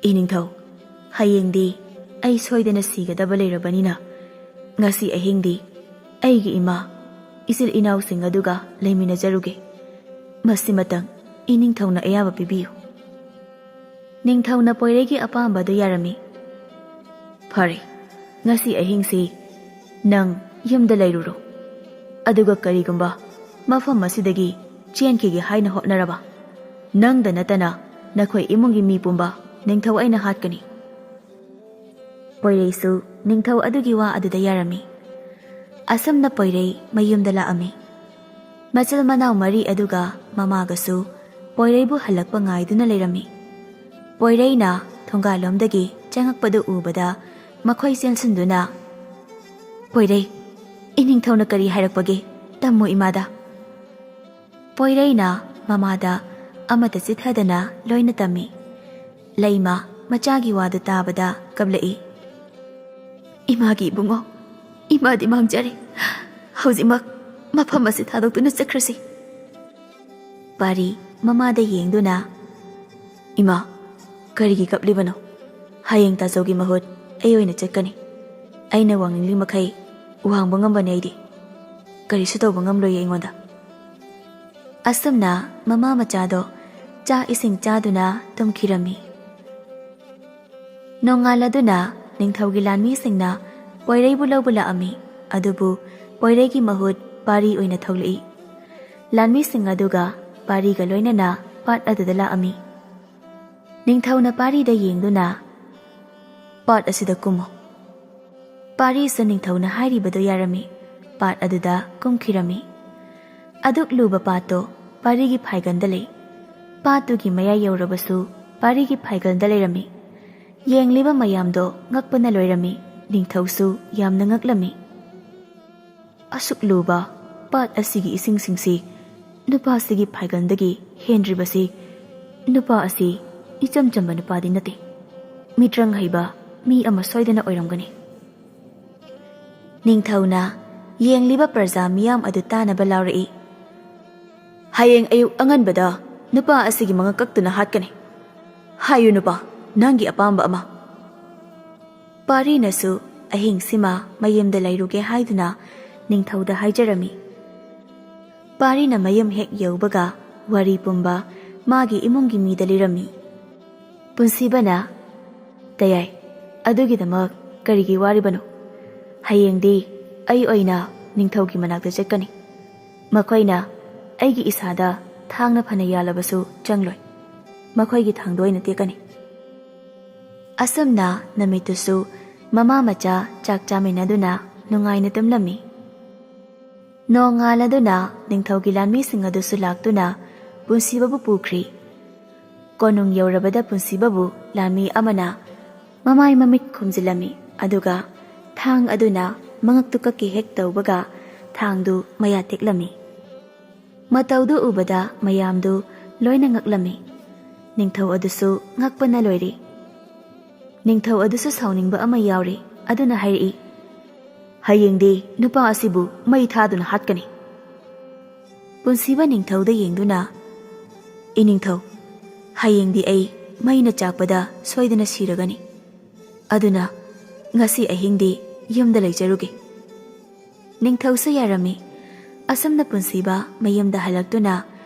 "ꯏꯅꯤꯡꯊꯧ, ꯍꯌꯦꯡꯗꯤ ꯑꯩ ꯁꯣꯏꯗꯅ ꯁꯤꯒꯗꯕ ꯂꯩꯔꯕꯅꯤꯅ, ꯉꯁꯤ ꯑꯍꯤꯡꯗꯤ ꯑꯩꯒꯤ ꯏꯃꯥ, ꯏꯆꯤꯜ ꯏꯅꯥꯎꯁꯤꯡ ꯑꯗꯨꯒ ꯂꯩꯃꯤꯟꯅꯖꯔꯨꯒꯦ꯫ ꯃꯁꯤꯃꯇꯪ ꯏꯅꯤꯡꯊꯧꯅ ꯑꯌꯥꯕ ꯄꯤꯕꯤꯌꯨ꯫" ꯅꯤꯡꯊꯧꯅ ꯄꯣꯏꯔꯩꯒꯤ ꯑꯄꯥꯝꯕ ꯑꯗꯨ ꯌꯥꯔꯝꯃꯤ꯫ "ꯐꯔꯦ, ꯉꯁꯤ ꯑꯍꯤꯡꯁꯤ ꯅꯪ ꯌꯨꯝꯗ ꯂꯩꯔꯨꯔꯣ꯫ ꯑꯗꯨꯒ ꯀꯔꯤꯒꯨꯝꯕ ꯃꯐꯝ ꯑꯁꯤꯗꯒꯤ ꯆꯦꯟꯈꯤꯒꯦ ꯍꯥꯏꯅ ꯍꯣꯠꯅꯔꯕ, ꯅꯪꯗ ꯅꯠꯇꯅ ꯅꯈꯣꯏ ꯏꯃꯨꯡꯒꯤ ꯃꯤ ꯄꯨꯝꯕ ꯅꯤꯡꯊꯧ ꯑꯩꯅ ꯍꯥꯠꯀꯅꯤ꯫" ꯄꯣꯏꯔꯩꯁꯨ ꯅꯤꯡꯊꯧ ꯑꯗꯨꯒꯤ ꯋꯥ ꯑꯗꯨꯗ ꯌꯥꯔꯝꯃꯤ꯫ ꯑꯁꯨꯝꯅ ꯄꯣꯏꯔꯩ ꯃꯌꯨꯝꯗ ꯂꯥꯛꯑꯝꯃꯤ꯫ ꯃꯆꯤꯜ ꯃꯅꯥꯎ ꯃꯔꯤ ꯑꯗꯨꯒ ꯃꯃꯥꯒꯁꯨ ꯄꯣꯏꯔꯩꯕꯨ ꯍꯜꯂꯛꯄ ꯉꯥꯏꯗꯨꯅ ꯂꯩꯔꯝꯃꯤ꯫ ꯄꯣꯏꯔꯩꯅ ꯊꯣꯡꯒꯥꯜꯂꯣꯝꯗꯒꯤ ꯆꯪꯉꯛꯄꯗꯨ ꯎꯕꯗ ꯃꯈꯣꯏ ꯆꯦꯟꯁꯤꯟꯗꯨꯅ, "ꯄꯣꯏꯔꯩ, ꯏꯅꯤꯡꯊꯧꯅ ꯀꯔꯤ ꯍꯥꯏꯔꯛꯄꯒꯦ? ꯇꯝꯃꯨ ꯏꯃꯥꯗ꯫" ꯄꯣꯏꯔꯩꯅ ꯃꯃꯥꯗ ꯑꯃꯠꯇ ꯆꯤꯠꯊꯗꯅ ꯂꯣꯏꯅ ꯇꯝꯃꯤ꯫ ꯂꯩꯃ ꯃꯆꯥꯒꯤ ꯋꯥꯗꯨ ꯇꯥꯕꯗ ꯀꯞꯂꯛꯏ꯫ "ꯏꯃꯥꯒꯤ ꯏꯕꯨꯡꯉꯣ, ꯏꯃꯥꯗꯤ ꯃꯥꯡꯖꯔꯦ꯫ ꯍꯧꯖꯤꯛꯃꯛ ꯃꯐꯝ ꯑꯁꯤ ꯊꯥꯗꯣꯛꯇꯨꯅ ꯆꯠꯈ꯭ꯔꯁꯤ꯫" ꯄꯥꯔꯤ ꯃꯃꯥꯗ ꯌꯦꯡꯗꯨꯅ, "ꯏꯃꯥ, ꯀꯔꯤꯒꯤ ꯀꯞꯂꯤꯕꯅꯣ? ꯍꯌꯦꯡ ꯇꯥꯆꯧꯒꯤ ꯃꯍꯨꯠ ꯑꯩ ꯑꯣꯏꯅ ꯆꯠꯀꯅꯤ꯫ ꯑꯩꯅ ꯋꯥꯡꯅꯤꯡꯂꯤ ꯃꯈꯩ ꯋꯥꯡꯕ ꯉꯝꯕꯅꯤ ꯑꯩꯗꯤ꯫ ꯀꯔꯤꯁꯨ ꯇꯧꯕ ꯉꯝꯂꯣꯏꯌꯦ ꯑꯩꯉꯣꯟꯗ꯫" ꯑꯁꯨꯝꯅ ꯃꯃꯥ ꯃꯆꯥꯗꯣ ꯆꯥꯛ ꯏꯁꯤꯡ ꯆꯥꯗꯨꯅ ꯇꯨꯝꯈꯤꯔꯝꯃꯤ꯫ ꯅꯣꯡꯉꯥꯜꯂꯗꯨꯅ ꯅꯤꯡꯊꯧꯒꯤ ꯂꯥꯟꯃꯤꯁꯤꯡꯅ ꯄꯣꯏꯔꯩꯕꯨ ꯂꯧꯕ ꯂꯥꯛꯑꯝꯃꯤ꯫ ꯑꯗꯨꯕꯨ ꯄꯣꯏꯔꯩꯒꯤ ꯃꯍꯨꯠ ꯄꯥꯔꯤ ꯑꯣꯏꯅ ꯊꯣꯛꯂꯛꯏ꯫ ꯂꯥꯟꯃꯤꯁꯤꯡ ꯑꯗꯨꯒ ꯄꯥꯔꯤꯒ ꯂꯣꯏꯅꯅ ꯄꯥꯠ ꯑꯗꯨꯗ ꯂꯥꯛꯑꯝꯃꯤ꯫ ꯅꯤꯡꯊꯧꯅ ꯄꯥꯔꯤꯗ ꯌꯦꯡꯗꯨꯅ, "ꯄꯥꯠ ꯑꯁꯤꯗ ꯀꯨꯝꯃꯨ꯫" ꯄꯥꯔꯤꯁꯨ ꯅꯤꯡꯊꯧꯅ ꯍꯥꯏꯔꯤꯕꯗꯨ ꯌꯥꯔꯝꯃꯤ꯫ ꯄꯥꯠ ꯑꯗꯨꯗ ꯀꯨꯝꯈꯤꯔꯝꯃꯤ꯫ ꯑꯗꯨꯛ ꯂꯨꯕ ꯄꯥꯠꯇꯣ ꯄꯥꯔꯤꯒꯤ ꯐꯥꯏꯒꯟꯗ ꯂꯩ꯫ ꯄꯥꯠꯇꯨꯒꯤ ꯃꯌꯥꯏ ꯌꯧꯔꯕꯁꯨ ꯄꯥꯔꯤꯒꯤ ꯐꯥꯏꯒꯟꯗ ꯂꯩꯔꯝꯃꯤ꯫ ꯌꯦꯡꯂꯤꯕ ꯃꯌꯥꯝꯗꯣ ꯉꯛꯄꯅ ꯂꯣꯏꯔꯝꯃꯤ꯫ ꯅꯤꯡꯊꯧꯁꯨ ꯌꯥꯝꯅ ꯉꯛꯂꯝꯃꯤ꯫ "ꯑꯁꯨꯛ ꯂꯨꯕ ꯄꯥꯠ ꯑꯁꯤꯒꯤ ꯏꯁꯤꯡꯁꯤꯡꯁꯤ ꯅꯨꯄꯥꯁꯤꯒꯤ ꯐꯥꯏꯒꯟꯗꯒꯤ ꯍꯦꯟꯗ꯭ꯔꯤꯕꯁꯤ, ꯅꯨꯄꯥ ꯑꯁꯤ ꯏꯆꯝ ꯆꯝꯕ ꯅꯨꯄꯥꯗꯤ ꯅꯠꯇꯦ꯫ ꯃꯤꯇ꯭ꯔꯪ ꯍꯩꯕ ꯃꯤ ꯑꯃ ꯁꯣꯏꯗꯅ ꯑꯣꯏꯔꯝꯒꯅꯤ꯫" ꯅꯤꯡꯊꯧꯅ ꯌꯦꯡꯂꯤꯕ ꯄ꯭ꯔꯖꯥ ꯃꯤꯌꯥꯝ ꯑꯗꯨ ꯇꯥꯅꯕ ꯂꯥꯎꯔꯛꯏ, "ꯍꯌꯦꯡ ꯑꯌꯨꯛ ꯑꯉꯟꯕꯗ ꯅꯨꯄꯥ ꯑꯁꯤꯒꯤ ꯃꯉꯛ ꯀꯛꯇꯨꯅ ꯍꯥꯠꯀꯅꯤ꯫ ꯍꯥꯏꯌꯨ ꯅꯨꯄꯥ, ꯅꯪꯒꯤ ꯑꯄꯥꯝꯕ ꯑꯃ꯫" ꯄꯥꯔꯤꯅꯁꯨ ꯑꯍꯤꯡꯁꯤꯃ ꯃꯌꯨꯝꯗ ꯂꯩꯔꯨꯒꯦ ꯍꯥꯏꯗꯨꯅ ꯅꯤꯡꯊꯧꯗ ꯍꯥꯏꯖꯔꯝꯃꯤ꯫ ꯄꯥꯔꯤꯅ ꯃꯌꯨꯝ ꯍꯦꯛ ꯌꯧꯕꯒ ꯋꯥꯔꯤ ꯄꯨꯝꯕ ꯃꯥꯒꯤ ꯏꯃꯨꯡꯒꯤ ꯃꯤꯗ ꯂꯤꯔꯝꯃꯤ꯫ ꯄꯨꯟꯁꯤꯕꯅ, "ꯇꯌꯥꯏ, ꯑꯗꯨꯒꯤꯗꯃꯛ ꯀꯔꯤꯒꯤ ꯋꯥꯔꯤꯕꯅꯣ? ꯍꯌꯦꯡꯗꯤ ꯑꯩ ꯑꯣꯏꯅ ꯅꯤꯡꯊꯧꯒꯤ ꯃꯅꯥꯛꯇ ꯆꯠꯀꯅꯤ꯫ ꯃꯈꯣꯏꯅ ꯑꯩꯒꯤ ꯏꯁꯥꯗ ꯊꯥꯡꯅ ꯐꯅ ꯌꯥꯜꯂꯕꯁꯨ ꯆꯪꯂꯣꯏ꯫ ꯃꯈꯣꯏꯒꯤ ꯊꯥꯡꯗꯣ ꯑꯩꯅ ꯇꯦꯛꯀꯅꯤ꯫" ꯑꯁꯨꯝꯅ ꯅꯨꯃꯤꯠꯇꯨꯁꯨ ꯃꯃꯥ ꯃꯆꯥ ꯆꯥꯛ ꯆꯥꯃꯤꯟꯅꯗꯨꯅ ꯅꯨꯡꯉꯥꯏꯅ ꯇꯨꯝꯂꯝꯃꯤ꯫ ꯅꯣꯡꯉꯥꯜꯂꯗꯨꯅ ꯅꯤꯡꯊꯧꯒꯤ ꯂꯥꯟꯃꯤꯁꯤꯡ ꯑꯗꯨꯁꯨ ꯂꯥꯛꯇꯨꯅ ꯄꯨꯟꯁꯤꯕꯕꯨ ꯄꯨꯈ꯭ꯔꯤ꯫ ꯀꯣꯅꯨꯡ ꯌꯧꯔꯕꯗ ꯄꯨꯟꯁꯤꯕꯕꯨ ꯂꯥꯟꯃꯤ ꯑꯃꯅ ꯃꯃꯥꯏ ꯃꯃꯤꯠ ꯈꯨꯝꯖꯤꯜꯂꯝꯃꯤ, ꯑꯗꯨꯒ ꯊꯥꯡ ꯑꯗꯨꯅ ꯃꯉꯛꯇꯨ ꯀꯛꯀꯦ ꯍꯦꯛ ꯇꯧꯕꯒ ꯊꯥꯡꯗꯨ ꯃꯌꯥ ꯇꯦꯛꯂꯝꯃꯤ꯫ ꯃꯇꯧꯗꯨ ꯎꯕꯗ ꯃꯌꯥꯝꯗꯨ ꯂꯣꯏꯅ ꯉꯛꯂꯝꯃꯤ꯫ ꯅꯤꯡꯊꯧ ꯑꯗꯨꯁꯨ ꯉꯛꯄꯅ ꯂꯣꯏꯔꯤ꯫ ꯅꯤꯡꯊꯧ ꯑꯗꯨꯁꯨ ꯁꯥꯎꯅꯤꯡꯕ ꯑꯃ ꯌꯥꯎꯔꯤ, ꯑꯗꯨꯅ ꯍꯥꯏꯔꯛꯏ, "ꯍꯌꯦꯡꯗꯤ ꯅꯨꯄꯥ ꯑꯁꯤꯕꯨ ꯃꯩ ꯊꯥꯗꯨꯅ ꯍꯥꯠꯀꯅꯤ꯫" ꯄꯨꯟꯁꯤꯕ ꯅꯤꯡꯊꯧꯗ ꯌꯦꯡꯗꯨꯅ, "ꯏꯅꯤꯡꯊꯧ, ꯍꯌꯦꯡꯗꯤ ꯑꯩ ꯃꯩꯅ ꯆꯥꯛꯄꯗ ꯁꯣꯏꯗꯅ ꯁꯤꯔꯒꯅꯤ꯫ ꯑꯗꯨꯅ ꯉꯁꯤ ꯑꯍꯤꯡꯗꯤ ꯌꯨꯝꯗ ꯂꯩꯖꯔꯨꯒꯦ꯫" ꯅꯤꯡꯊꯧꯁꯨ ꯌꯥꯔꯝꯃꯤ꯫ ꯑꯁꯨꯝꯅ ꯄꯨꯟꯁꯤꯕ ꯃꯌꯨꯝꯗ ꯍꯜꯂꯛꯇꯨꯅ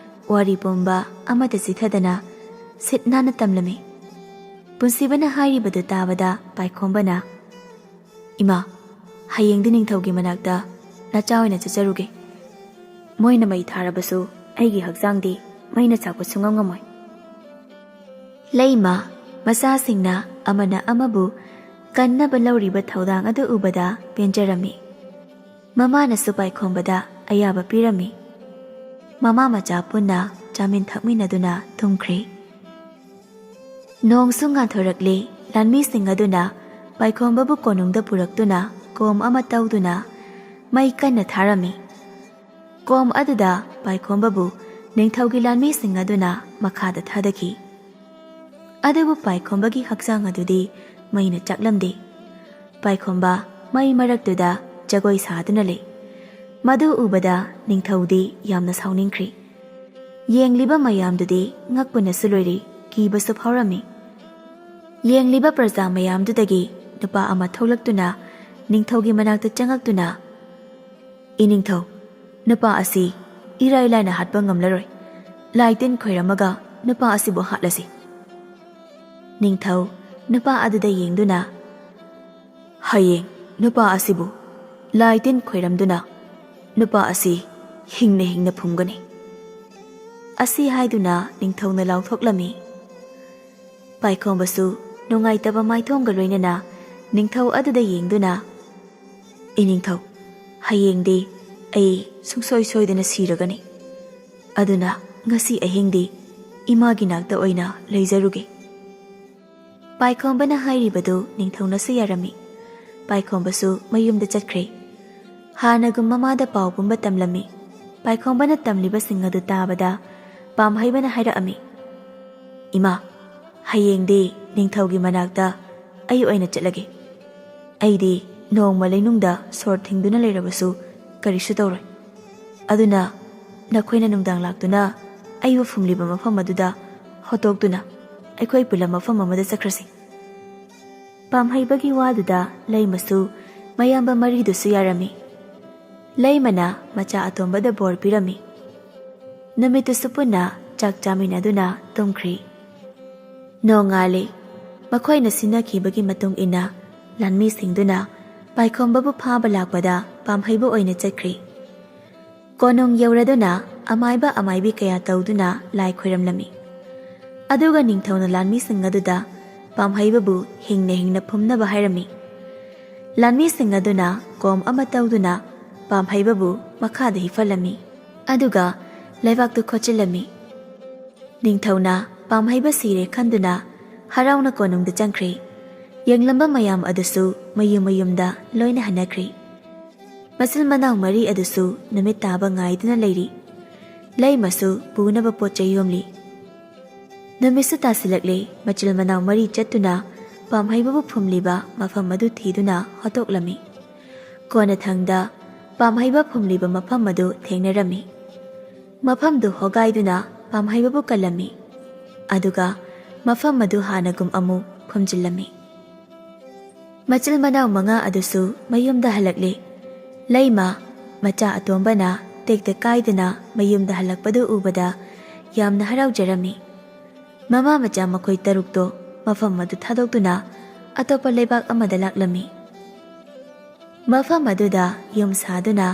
ꯋꯥꯔꯤ ꯄꯨꯝꯕ ꯑꯃꯠꯇ ꯆꯤꯊꯗꯅ ꯁꯤꯠ ꯅꯥꯟꯅ ꯇꯝꯂꯝꯃꯤ꯫ ꯄꯨꯟꯁꯤꯕꯅ ꯍꯥꯏꯔꯤꯕꯗꯨ ꯇꯥꯕꯗ ꯄꯥꯏꯈꯣꯝꯕꯅ, "ꯏꯃꯥ, ꯍꯌꯦꯡꯗꯤ ꯅꯤꯡꯊꯧꯒꯤ ꯃꯅꯥꯛꯇ ꯅꯆꯥ ꯑꯣꯏꯅ ꯆꯠꯆꯔꯨꯒꯦ꯫ ꯃꯣꯏꯅ ꯃꯩ ꯊꯥꯔꯕꯁꯨ ꯑꯩꯒꯤ ꯍꯛꯆꯥꯡꯗꯤ ꯃꯩꯅ ꯆꯥꯛꯄ ꯁꯨꯡꯉꯝ ꯉꯝꯃꯣꯏ"꯫ ꯂꯩꯃ ꯃꯆꯥꯁꯤꯡꯅ ꯑꯃꯅ ꯑꯃꯕꯨ ꯀꯟꯅꯕ ꯂꯧꯔꯤꯕ ꯊꯧꯗꯥꯡ ꯑꯗꯨ ꯎꯕꯗ ꯄꯦꯟꯖꯔꯝꯃꯤ꯫ ꯃꯃꯥꯅꯁꯨ ꯄꯥꯏꯈꯣꯝꯕꯗ ꯑꯌꯥꯕ ꯄꯤꯔꯝꯃꯤ꯫ ꯃꯃꯥ ꯃꯆꯥ ꯄꯨꯟꯅ ꯆꯥꯃꯤꯟ ꯊꯛꯃꯤꯟꯅꯗꯨꯅ ꯇꯨꯝꯈ꯭ꯔꯦ꯫ ꯅꯣꯡꯁꯨ ꯉꯥꯟꯊꯣꯔꯛꯂꯦ꯫ ꯂꯥꯟꯃꯤꯁꯤꯡ ꯑꯗꯨꯅ ꯄꯥꯏꯈꯣꯝꯕꯕꯨ ꯀꯣꯅꯨꯡꯗ ꯄꯨꯔꯛꯇꯨꯅ ꯀꯣꯝ ꯑꯃ ꯇꯧꯗꯨꯅ ꯃꯩ ꯀꯟꯅ ꯊꯥꯔꯝꯃꯤ꯫ ꯀꯣꯝ ꯑꯗꯨꯗ ꯄꯥꯏꯈꯣꯝꯕꯕꯨ ꯅꯤꯡꯊꯧꯒꯤ ꯂꯥꯟꯃꯤꯁꯤꯡ ꯑꯗꯨꯅ ꯃꯈꯥꯗ ꯊꯥꯗꯈꯤ꯫ ꯑꯗꯨꯕꯨ ꯄꯥꯏꯈꯣꯝꯕꯒꯤ ꯍꯛꯆꯥꯡ ꯑꯗꯨꯗꯤ ꯃꯩꯅ ꯆꯥꯛꯂꯝꯗꯦ꯫ ꯄꯥꯏꯈꯣꯝꯕ ꯃꯩ ꯃꯔꯛꯇꯨꯗ ꯖꯒꯣꯏ ꯁꯥꯗꯨꯅ ꯂꯩ꯫ ꯃꯗꯨ ꯎꯕꯗ ꯅꯤꯡꯊꯧꯗꯤ ꯌꯥꯝꯅ ꯁꯥꯎꯅꯤꯡꯈ꯭ꯔꯤ꯫ ꯌꯦꯡꯂꯤꯕ ꯃꯌꯥꯝꯗꯨꯗꯤ ꯉꯛꯄꯅꯁꯨ ꯂꯣꯏꯔꯤ, ꯀꯤꯕꯁꯨ ꯐꯥꯎꯔꯝꯃꯤ꯫ ꯌꯦꯡꯂꯤꯕ ꯄ꯭ꯔꯖꯥ ꯃꯌꯥꯝꯗꯨꯗꯒꯤ ꯅꯨꯄꯥ ꯑꯃ ꯊꯣꯛꯂꯛꯇꯨꯅ ꯅꯤꯡꯊꯧꯒꯤ ꯃꯅꯥꯛꯇ ꯆꯪꯉꯛꯇꯨꯅ, "ꯏꯅꯤꯡꯊꯧ, ꯅꯨꯄꯥ ꯑꯁꯤ ꯏꯔꯥꯏ ꯂꯥꯏꯅ ꯍꯥꯠꯄ ꯉꯝꯂꯔꯣꯏ꯫ ꯂꯥꯏ ꯇꯤꯟ ꯈꯣꯏꯔꯝꯃꯒ ꯅꯨꯄꯥ ꯑꯁꯤꯕꯨ ꯍꯥꯠꯂꯁꯤ"꯫ ꯅꯤꯡꯊꯧ ꯅꯨꯄꯥ ꯑꯗꯨꯗ ꯌꯦꯡꯗꯨꯅ, "ꯍꯌꯦꯡ ꯅꯨꯄꯥ ꯑꯁꯤꯕꯨ ꯂꯥꯏ ꯇꯤꯟ ꯈꯣꯏꯔꯝꯗꯨꯅ ꯅꯨꯄꯥ ꯑꯁꯤ ꯍꯤꯡꯅ ꯍꯤꯡꯅ ꯐꯨꯝꯒꯅꯤ" ꯑꯁꯤ ꯍꯥꯏꯗꯨꯅ ꯅꯤꯡꯊꯧꯅ ꯂꯥꯎꯊꯣꯛꯂꯝꯃꯤ꯫ ꯄꯥꯏꯈꯣꯝꯕꯁꯨ ꯅꯨꯡꯉꯥꯏꯇꯕ ꯃꯥꯏꯊꯣꯡꯒ ꯂꯣꯏꯅꯅ ꯅꯤꯡꯊꯧ ꯑꯗꯨꯗ ꯌꯦꯡꯗꯨꯅ, "ꯏꯅꯤꯡꯊꯧ, ꯍꯌꯦꯡꯗꯤ ꯑꯩ ꯁꯨꯡꯁꯣꯏ ꯁꯣꯏꯗꯅ ꯁꯤꯔꯒꯅꯤ꯫ ꯑꯗꯨꯅ ꯉꯁꯤ ꯑꯍꯤꯡꯗꯤ ꯏꯃꯥꯒꯤ ꯅꯥꯛꯇ ꯑꯣꯏꯅ ꯂꯩꯖꯔꯨꯒꯦ"꯫ ꯄꯥꯏꯈꯣꯝꯕꯅ ꯍꯥꯏꯔꯤꯕꯗꯨ ꯅꯤꯡꯊꯧꯅꯁꯨ ꯌꯥꯔꯝꯃꯤ꯫ ꯄꯥꯏꯈꯣꯝꯕꯁꯨ ꯃꯌꯨꯝꯗ ꯆꯠꯈ꯭ꯔꯦ꯫ ꯍꯥꯟꯅꯒꯨꯝ ꯃꯃꯥꯗ ꯄꯥꯎ ꯄꯨꯝꯕ ꯇꯝꯂꯝꯃꯤ꯫ ꯄꯥꯏꯈꯣꯝꯕꯅ ꯇꯝꯂꯤꯕꯁꯤꯡ ꯑꯗꯨ ꯇꯥꯕꯗ ꯄꯥꯝꯍꯩꯕꯅ ꯍꯥꯏꯔꯛꯑꯝꯃꯤ, "ꯏꯃꯥ, ꯍꯌꯦꯡꯗꯤ ꯅꯤꯡꯊꯧꯒꯤ ꯃꯅꯥꯛꯇ ꯑꯩ ꯑꯣꯏꯅ ꯆꯠꯂꯒꯦ꯫ ꯑꯩꯗꯤ ꯅꯣꯡꯃ ꯂꯩꯅꯨꯡꯗ ꯁꯣꯔ ꯊꯤꯡꯗꯨꯅ ꯂꯩꯔꯕꯁꯨ ꯀꯔꯤꯁꯨ ꯇꯧꯔꯣꯏ꯫ ꯑꯗꯨꯅ ꯅꯈꯣꯏꯅ ꯅꯨꯡꯗꯥꯡ ꯂꯥꯛꯇꯨꯅ ꯑꯩꯕꯨ ꯐꯨꯝꯂꯤꯕ ꯃꯐꯝ ꯑꯗꯨꯗ ꯍꯣꯇꯣꯛꯇꯨꯅ ꯑꯩꯈꯣꯏ ꯄꯨꯂꯞ ꯃꯐꯝ ꯑꯃꯗ ꯆꯠꯈ꯭ꯔꯁꯤ"꯫ ꯄꯥꯝꯍꯩꯕꯒꯤ ꯋꯥꯗꯨꯗ ꯂꯩꯃꯁꯨ ꯃꯌꯥꯝꯕ ꯃꯔꯤꯗꯨꯁꯨ ꯌꯥꯔꯝꯃꯤ꯫ ꯂꯩꯃꯅ ꯃꯆꯥ ꯑꯇꯣꯝꯕꯗ ꯕꯣꯔ ꯄꯤꯔꯝꯃꯤ꯫ ꯅꯨꯃꯤꯠꯇꯨꯁꯨ ꯄꯨꯟꯅ ꯆꯥꯛ ꯆꯥꯃꯤꯟꯅꯗꯨꯅ ꯇꯨꯝꯈ꯭ꯔꯤ꯫ ꯅꯣꯡꯉꯥꯜꯂꯤ꯫ ꯃꯈꯣꯏꯅ ꯁꯤꯟꯅꯈꯤꯕꯒꯤ ꯃꯇꯨꯡ ꯏꯟꯅ ꯂꯥꯟꯃꯤꯁꯤꯡꯗꯨꯅ ꯄꯥꯏꯈꯣꯝꯕꯕꯨ ꯐꯥꯕ ꯂꯥꯛꯄꯗ ꯄꯥꯝꯍꯩꯕ ꯑꯣꯏꯅ ꯆꯠꯈ꯭ꯔꯤ꯫ ꯀꯣꯅꯨꯡ ꯌꯧꯔꯗꯨꯅ ꯑꯃꯥꯏꯕ ꯑꯃꯥꯏꯕꯤ ꯀꯌꯥ ꯇꯧꯗꯨꯅ ꯂꯥꯏ ꯈꯣꯏꯔꯝꯂꯝꯃꯤ꯫ ꯑꯗꯨꯒ ꯅꯤꯡꯊꯧꯅ ꯂꯥꯟꯃꯤꯁꯤꯡ ꯑꯗꯨꯗ ꯄꯥꯝꯍꯩꯕꯕꯨ ꯍꯤꯡꯅ ꯍꯤꯡꯅ ꯐꯨꯝꯅꯕ ꯍꯥꯏꯔꯝꯃꯤ꯫ ꯂꯥꯟꯃꯤꯁꯤꯡ ꯑꯗꯨꯅ ꯀꯣꯝ ꯑꯃ ꯇꯧꯗꯨꯅ ꯄꯥꯝꯍꯩꯕꯕꯨ ꯃꯈꯥꯗ ꯍꯤꯞꯍꯜꯂꯝꯃꯤ꯫ ꯑꯗꯨꯒ ꯂꯩꯕꯥꯛꯇꯨ ꯈꯣꯠꯆꯤꯜꯂꯝꯃꯤ꯫ ꯅꯤꯡꯊꯧꯅ ꯄꯥꯝꯍꯩꯕ ꯁꯤꯔꯦ ꯈꯟꯗꯨꯅ ꯍꯔꯥꯎꯅ ꯀꯣꯅꯨꯡꯗ ꯆꯪꯈ꯭ꯔꯦ꯫ ꯌꯦꯡꯂꯝꯕ ꯃꯌꯥꯝ ꯑꯗꯨꯁꯨ ꯃꯌꯨꯝ ꯃꯌꯨꯝꯗ ꯂꯣꯏꯅ ꯍꯟꯅꯈ꯭ꯔꯦ꯫ ꯃꯆꯤꯜ ꯃꯅꯥꯎ ꯃꯔꯤ ꯑꯗꯨꯁꯨ ꯅꯨꯃꯤꯠ ꯇꯥꯕ ꯉꯥꯏꯗꯨꯅ ꯂꯩꯔꯤ꯫ ꯂꯩꯃꯁꯨ ꯄꯨꯅꯕ ꯄꯣꯠ ꯆꯩ ꯌꯣꯝꯂꯤ꯫ ꯅꯨꯃꯤꯠꯁꯨ ꯇꯥꯁꯤꯜꯂꯛꯂꯦ꯫ ꯃꯆꯤꯜ ꯃꯅꯥꯎ ꯃꯔꯤ ꯆꯠꯇꯨꯅ ꯄꯥꯝꯍꯩꯕꯕꯨ ꯐꯨꯝꯂꯤꯕ ꯃꯐꯝ ꯑꯗꯨ ꯊꯤꯗꯨꯅ ꯍꯣꯠꯇꯣꯛꯂꯝꯃꯤ꯫ ꯀꯣꯟꯅꯊꯪꯗ ꯄꯥꯝꯍꯩꯕ ꯐꯨꯝꯂꯤꯕ ꯃꯐꯝ ꯑꯗꯨ ꯊꯦꯡꯅꯔꯝꯃꯤ꯫ ꯃꯐꯝꯗꯨ ꯍꯣꯒꯥꯏꯗꯨꯅ ꯄꯥꯝꯍꯩꯕꯕꯨ ꯀꯜꯂꯝꯃꯤ꯫ ꯑꯗꯨꯒ ꯃꯐꯝ ꯑꯗꯨ ꯍꯥꯟꯅꯒꯨꯝ ꯑꯃꯨꯛ ꯐꯨꯝꯖꯤꯜꯂꯝꯃꯤ꯫ ꯃꯆꯤꯜ ꯃꯅꯥꯎ ꯃꯉꯥ ꯑꯗꯨꯁꯨ ꯃꯌꯨꯝꯗ ꯍꯜꯂꯛꯂꯤ꯫ ꯂꯩꯃ ꯃꯆꯥ ꯑꯇꯣꯝꯕꯅ ꯇꯦꯛꯇ ꯀꯥꯏꯗꯅ ꯃꯌꯨꯝꯗ ꯍꯜꯂꯛꯄꯗꯨ ꯎꯕꯗ ꯌꯥꯝꯅ ꯍꯔꯥꯎꯖꯔꯝꯃꯤ꯫ ꯃꯃꯥ ꯃꯆꯥ ꯃꯈꯣꯏ ꯇꯔꯨꯛꯇꯣ ꯃꯐꯝ ꯑꯗꯨ ꯊꯥꯗꯣꯛꯇꯨꯅ ꯑꯇꯣꯞꯄ ꯂꯩꯕꯥꯛ ꯑꯃꯗ ꯂꯥꯛꯂꯝꯃꯤ꯫ ꯃꯐꯝ ꯑꯗꯨꯗ ꯌꯨꯝ ꯁꯥꯗꯨꯅ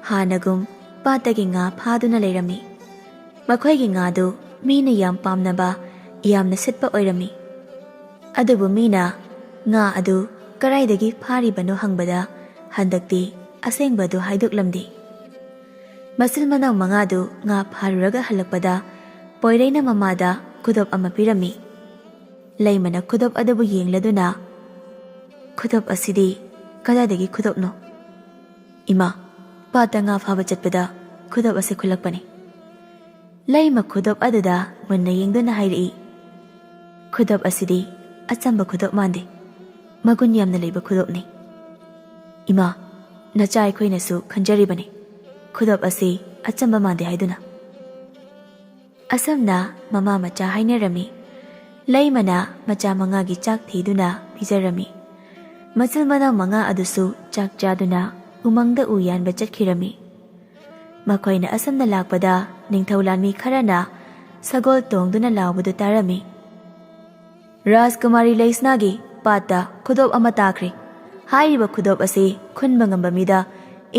ꯍꯥꯟꯅꯒꯨꯝ ꯄꯥꯠꯇꯒꯤ ꯉꯥ ꯐꯥꯗꯨꯅ ꯂꯩꯔꯝꯃꯤ꯫ ꯃꯈꯣꯏꯒꯤ ꯉꯥꯗꯨ ꯃꯤꯅ ꯌꯥꯝ ꯄꯥꯝꯅꯕ, ꯌꯥꯝꯅ ꯁꯤꯠꯄ ꯑꯣꯏꯔꯝꯃꯤ꯫ ꯑꯗꯨꯕꯨ ꯃꯤꯅ ꯉꯥ ꯑꯗꯨ ꯀꯗꯥꯏꯗꯒꯤ ꯐꯥꯔꯤꯕꯅꯣ ꯍꯪꯕꯗ ꯍꯟꯗꯛꯇꯤ ꯑꯁꯦꯡꯕꯗꯨ ꯍꯥꯏꯗꯣꯛꯂꯝꯗꯦ꯫ ꯃꯆꯤꯜ ꯃꯅꯥꯎ ꯃꯉꯥꯗꯨ ꯉꯥ ꯐꯥꯔꯨꯔꯒ ꯍꯜꯂꯛꯄꯗ ꯄꯣꯏꯔꯩꯅ ꯃꯃꯥꯗ ꯈꯨꯗꯣꯞ ꯑꯃ ꯄꯤꯔꯝꯃꯤ꯫ ꯂꯩꯃꯅ ꯈꯨꯗꯣꯞ ꯑꯗꯨꯕꯨ ꯌꯦꯡꯂꯗꯨꯅ, "ꯈꯨꯗꯣꯞ ꯑꯁꯤꯗꯤ ꯀꯗꯥꯏꯗꯒꯤ ꯈꯨꯗꯣꯞꯅꯣ?" "ꯏꯃꯥ, ꯄꯥꯠꯇ ꯉꯥ ꯐꯥꯕ ꯆꯠꯄꯗ ꯈꯨꯗꯣꯞ ꯑꯁꯤ ꯈꯨꯜꯂꯛꯄꯅꯤ꯫" ꯂꯩꯃ ꯈꯨꯗꯣꯞ ꯑꯗꯨꯗ ꯃꯨꯟꯅ ꯌꯦꯡꯗꯨꯅ ꯍꯥꯏꯔꯛꯏ, "ꯈꯨꯗꯣꯞ ꯑꯁꯤꯗꯤ ꯑꯆꯝꯕ ꯈꯨꯗꯣꯞ ꯃꯥꯟꯗꯦ, ꯃꯒꯨꯟ ꯌꯥꯝꯅ ꯂꯩꯕ ꯈꯨꯗꯣꯞꯅꯤ꯫ ꯏꯃꯥ, ꯅꯆꯥ ꯑꯩꯈꯣꯏꯅꯁꯨ ꯈꯟꯖꯔꯤꯕꯅꯤ ꯈꯨꯗꯣꯞ ꯑꯁꯤ ꯑꯆꯝꯕ ꯃꯥꯟꯗꯦ ꯍꯥꯏꯗꯨꯅ꯫" ꯑꯁꯨꯝꯅ ꯃꯃꯥ ꯃꯆꯥ ꯍꯥꯏꯅꯔꯝꯃꯤ꯫ ꯂꯩꯃꯅ ꯃꯆꯥ ꯃꯉꯥꯒꯤ ꯆꯥꯛ ꯊꯤꯗꯨꯅ ꯄꯤꯖꯔꯝꯃꯤ꯫ ꯃꯆꯤꯜ ꯃꯅꯥꯎ ꯃꯉꯥ ꯑꯗꯨꯁꯨ ꯆꯥꯛ ꯆꯥꯗꯨꯅ ꯎꯃꯪꯗ ꯎ ꯌꯥꯟꯕ ꯆꯠꯈꯤꯔꯝꯃꯤ꯫ ꯃꯈꯣꯏꯅ ꯑꯁꯨꯝꯅ ꯂꯥꯛꯄꯗ ꯅꯤꯡꯊꯧ ꯂꯥꯟꯃꯤ ꯈꯔꯅ ꯁꯒꯣꯜ ꯇꯣꯡꯗꯨꯅ ꯂꯥꯎꯕꯗꯨ ꯇꯥꯔꯝꯃꯤ꯫ ꯔꯥꯖꯀꯨꯃꯥꯔꯤ ꯂꯩꯁꯅꯥꯒꯤ ꯄꯥꯠꯇ ꯈꯨꯗꯣꯞ ꯑꯃ ꯇꯥꯈ꯭ꯔꯦ꯫ ꯍꯥꯏꯔꯤꯕ ꯈꯨꯗꯣꯞ ꯑꯁꯤ ꯈꯨꯟꯕ ꯉꯝꯕ ꯃꯤꯗ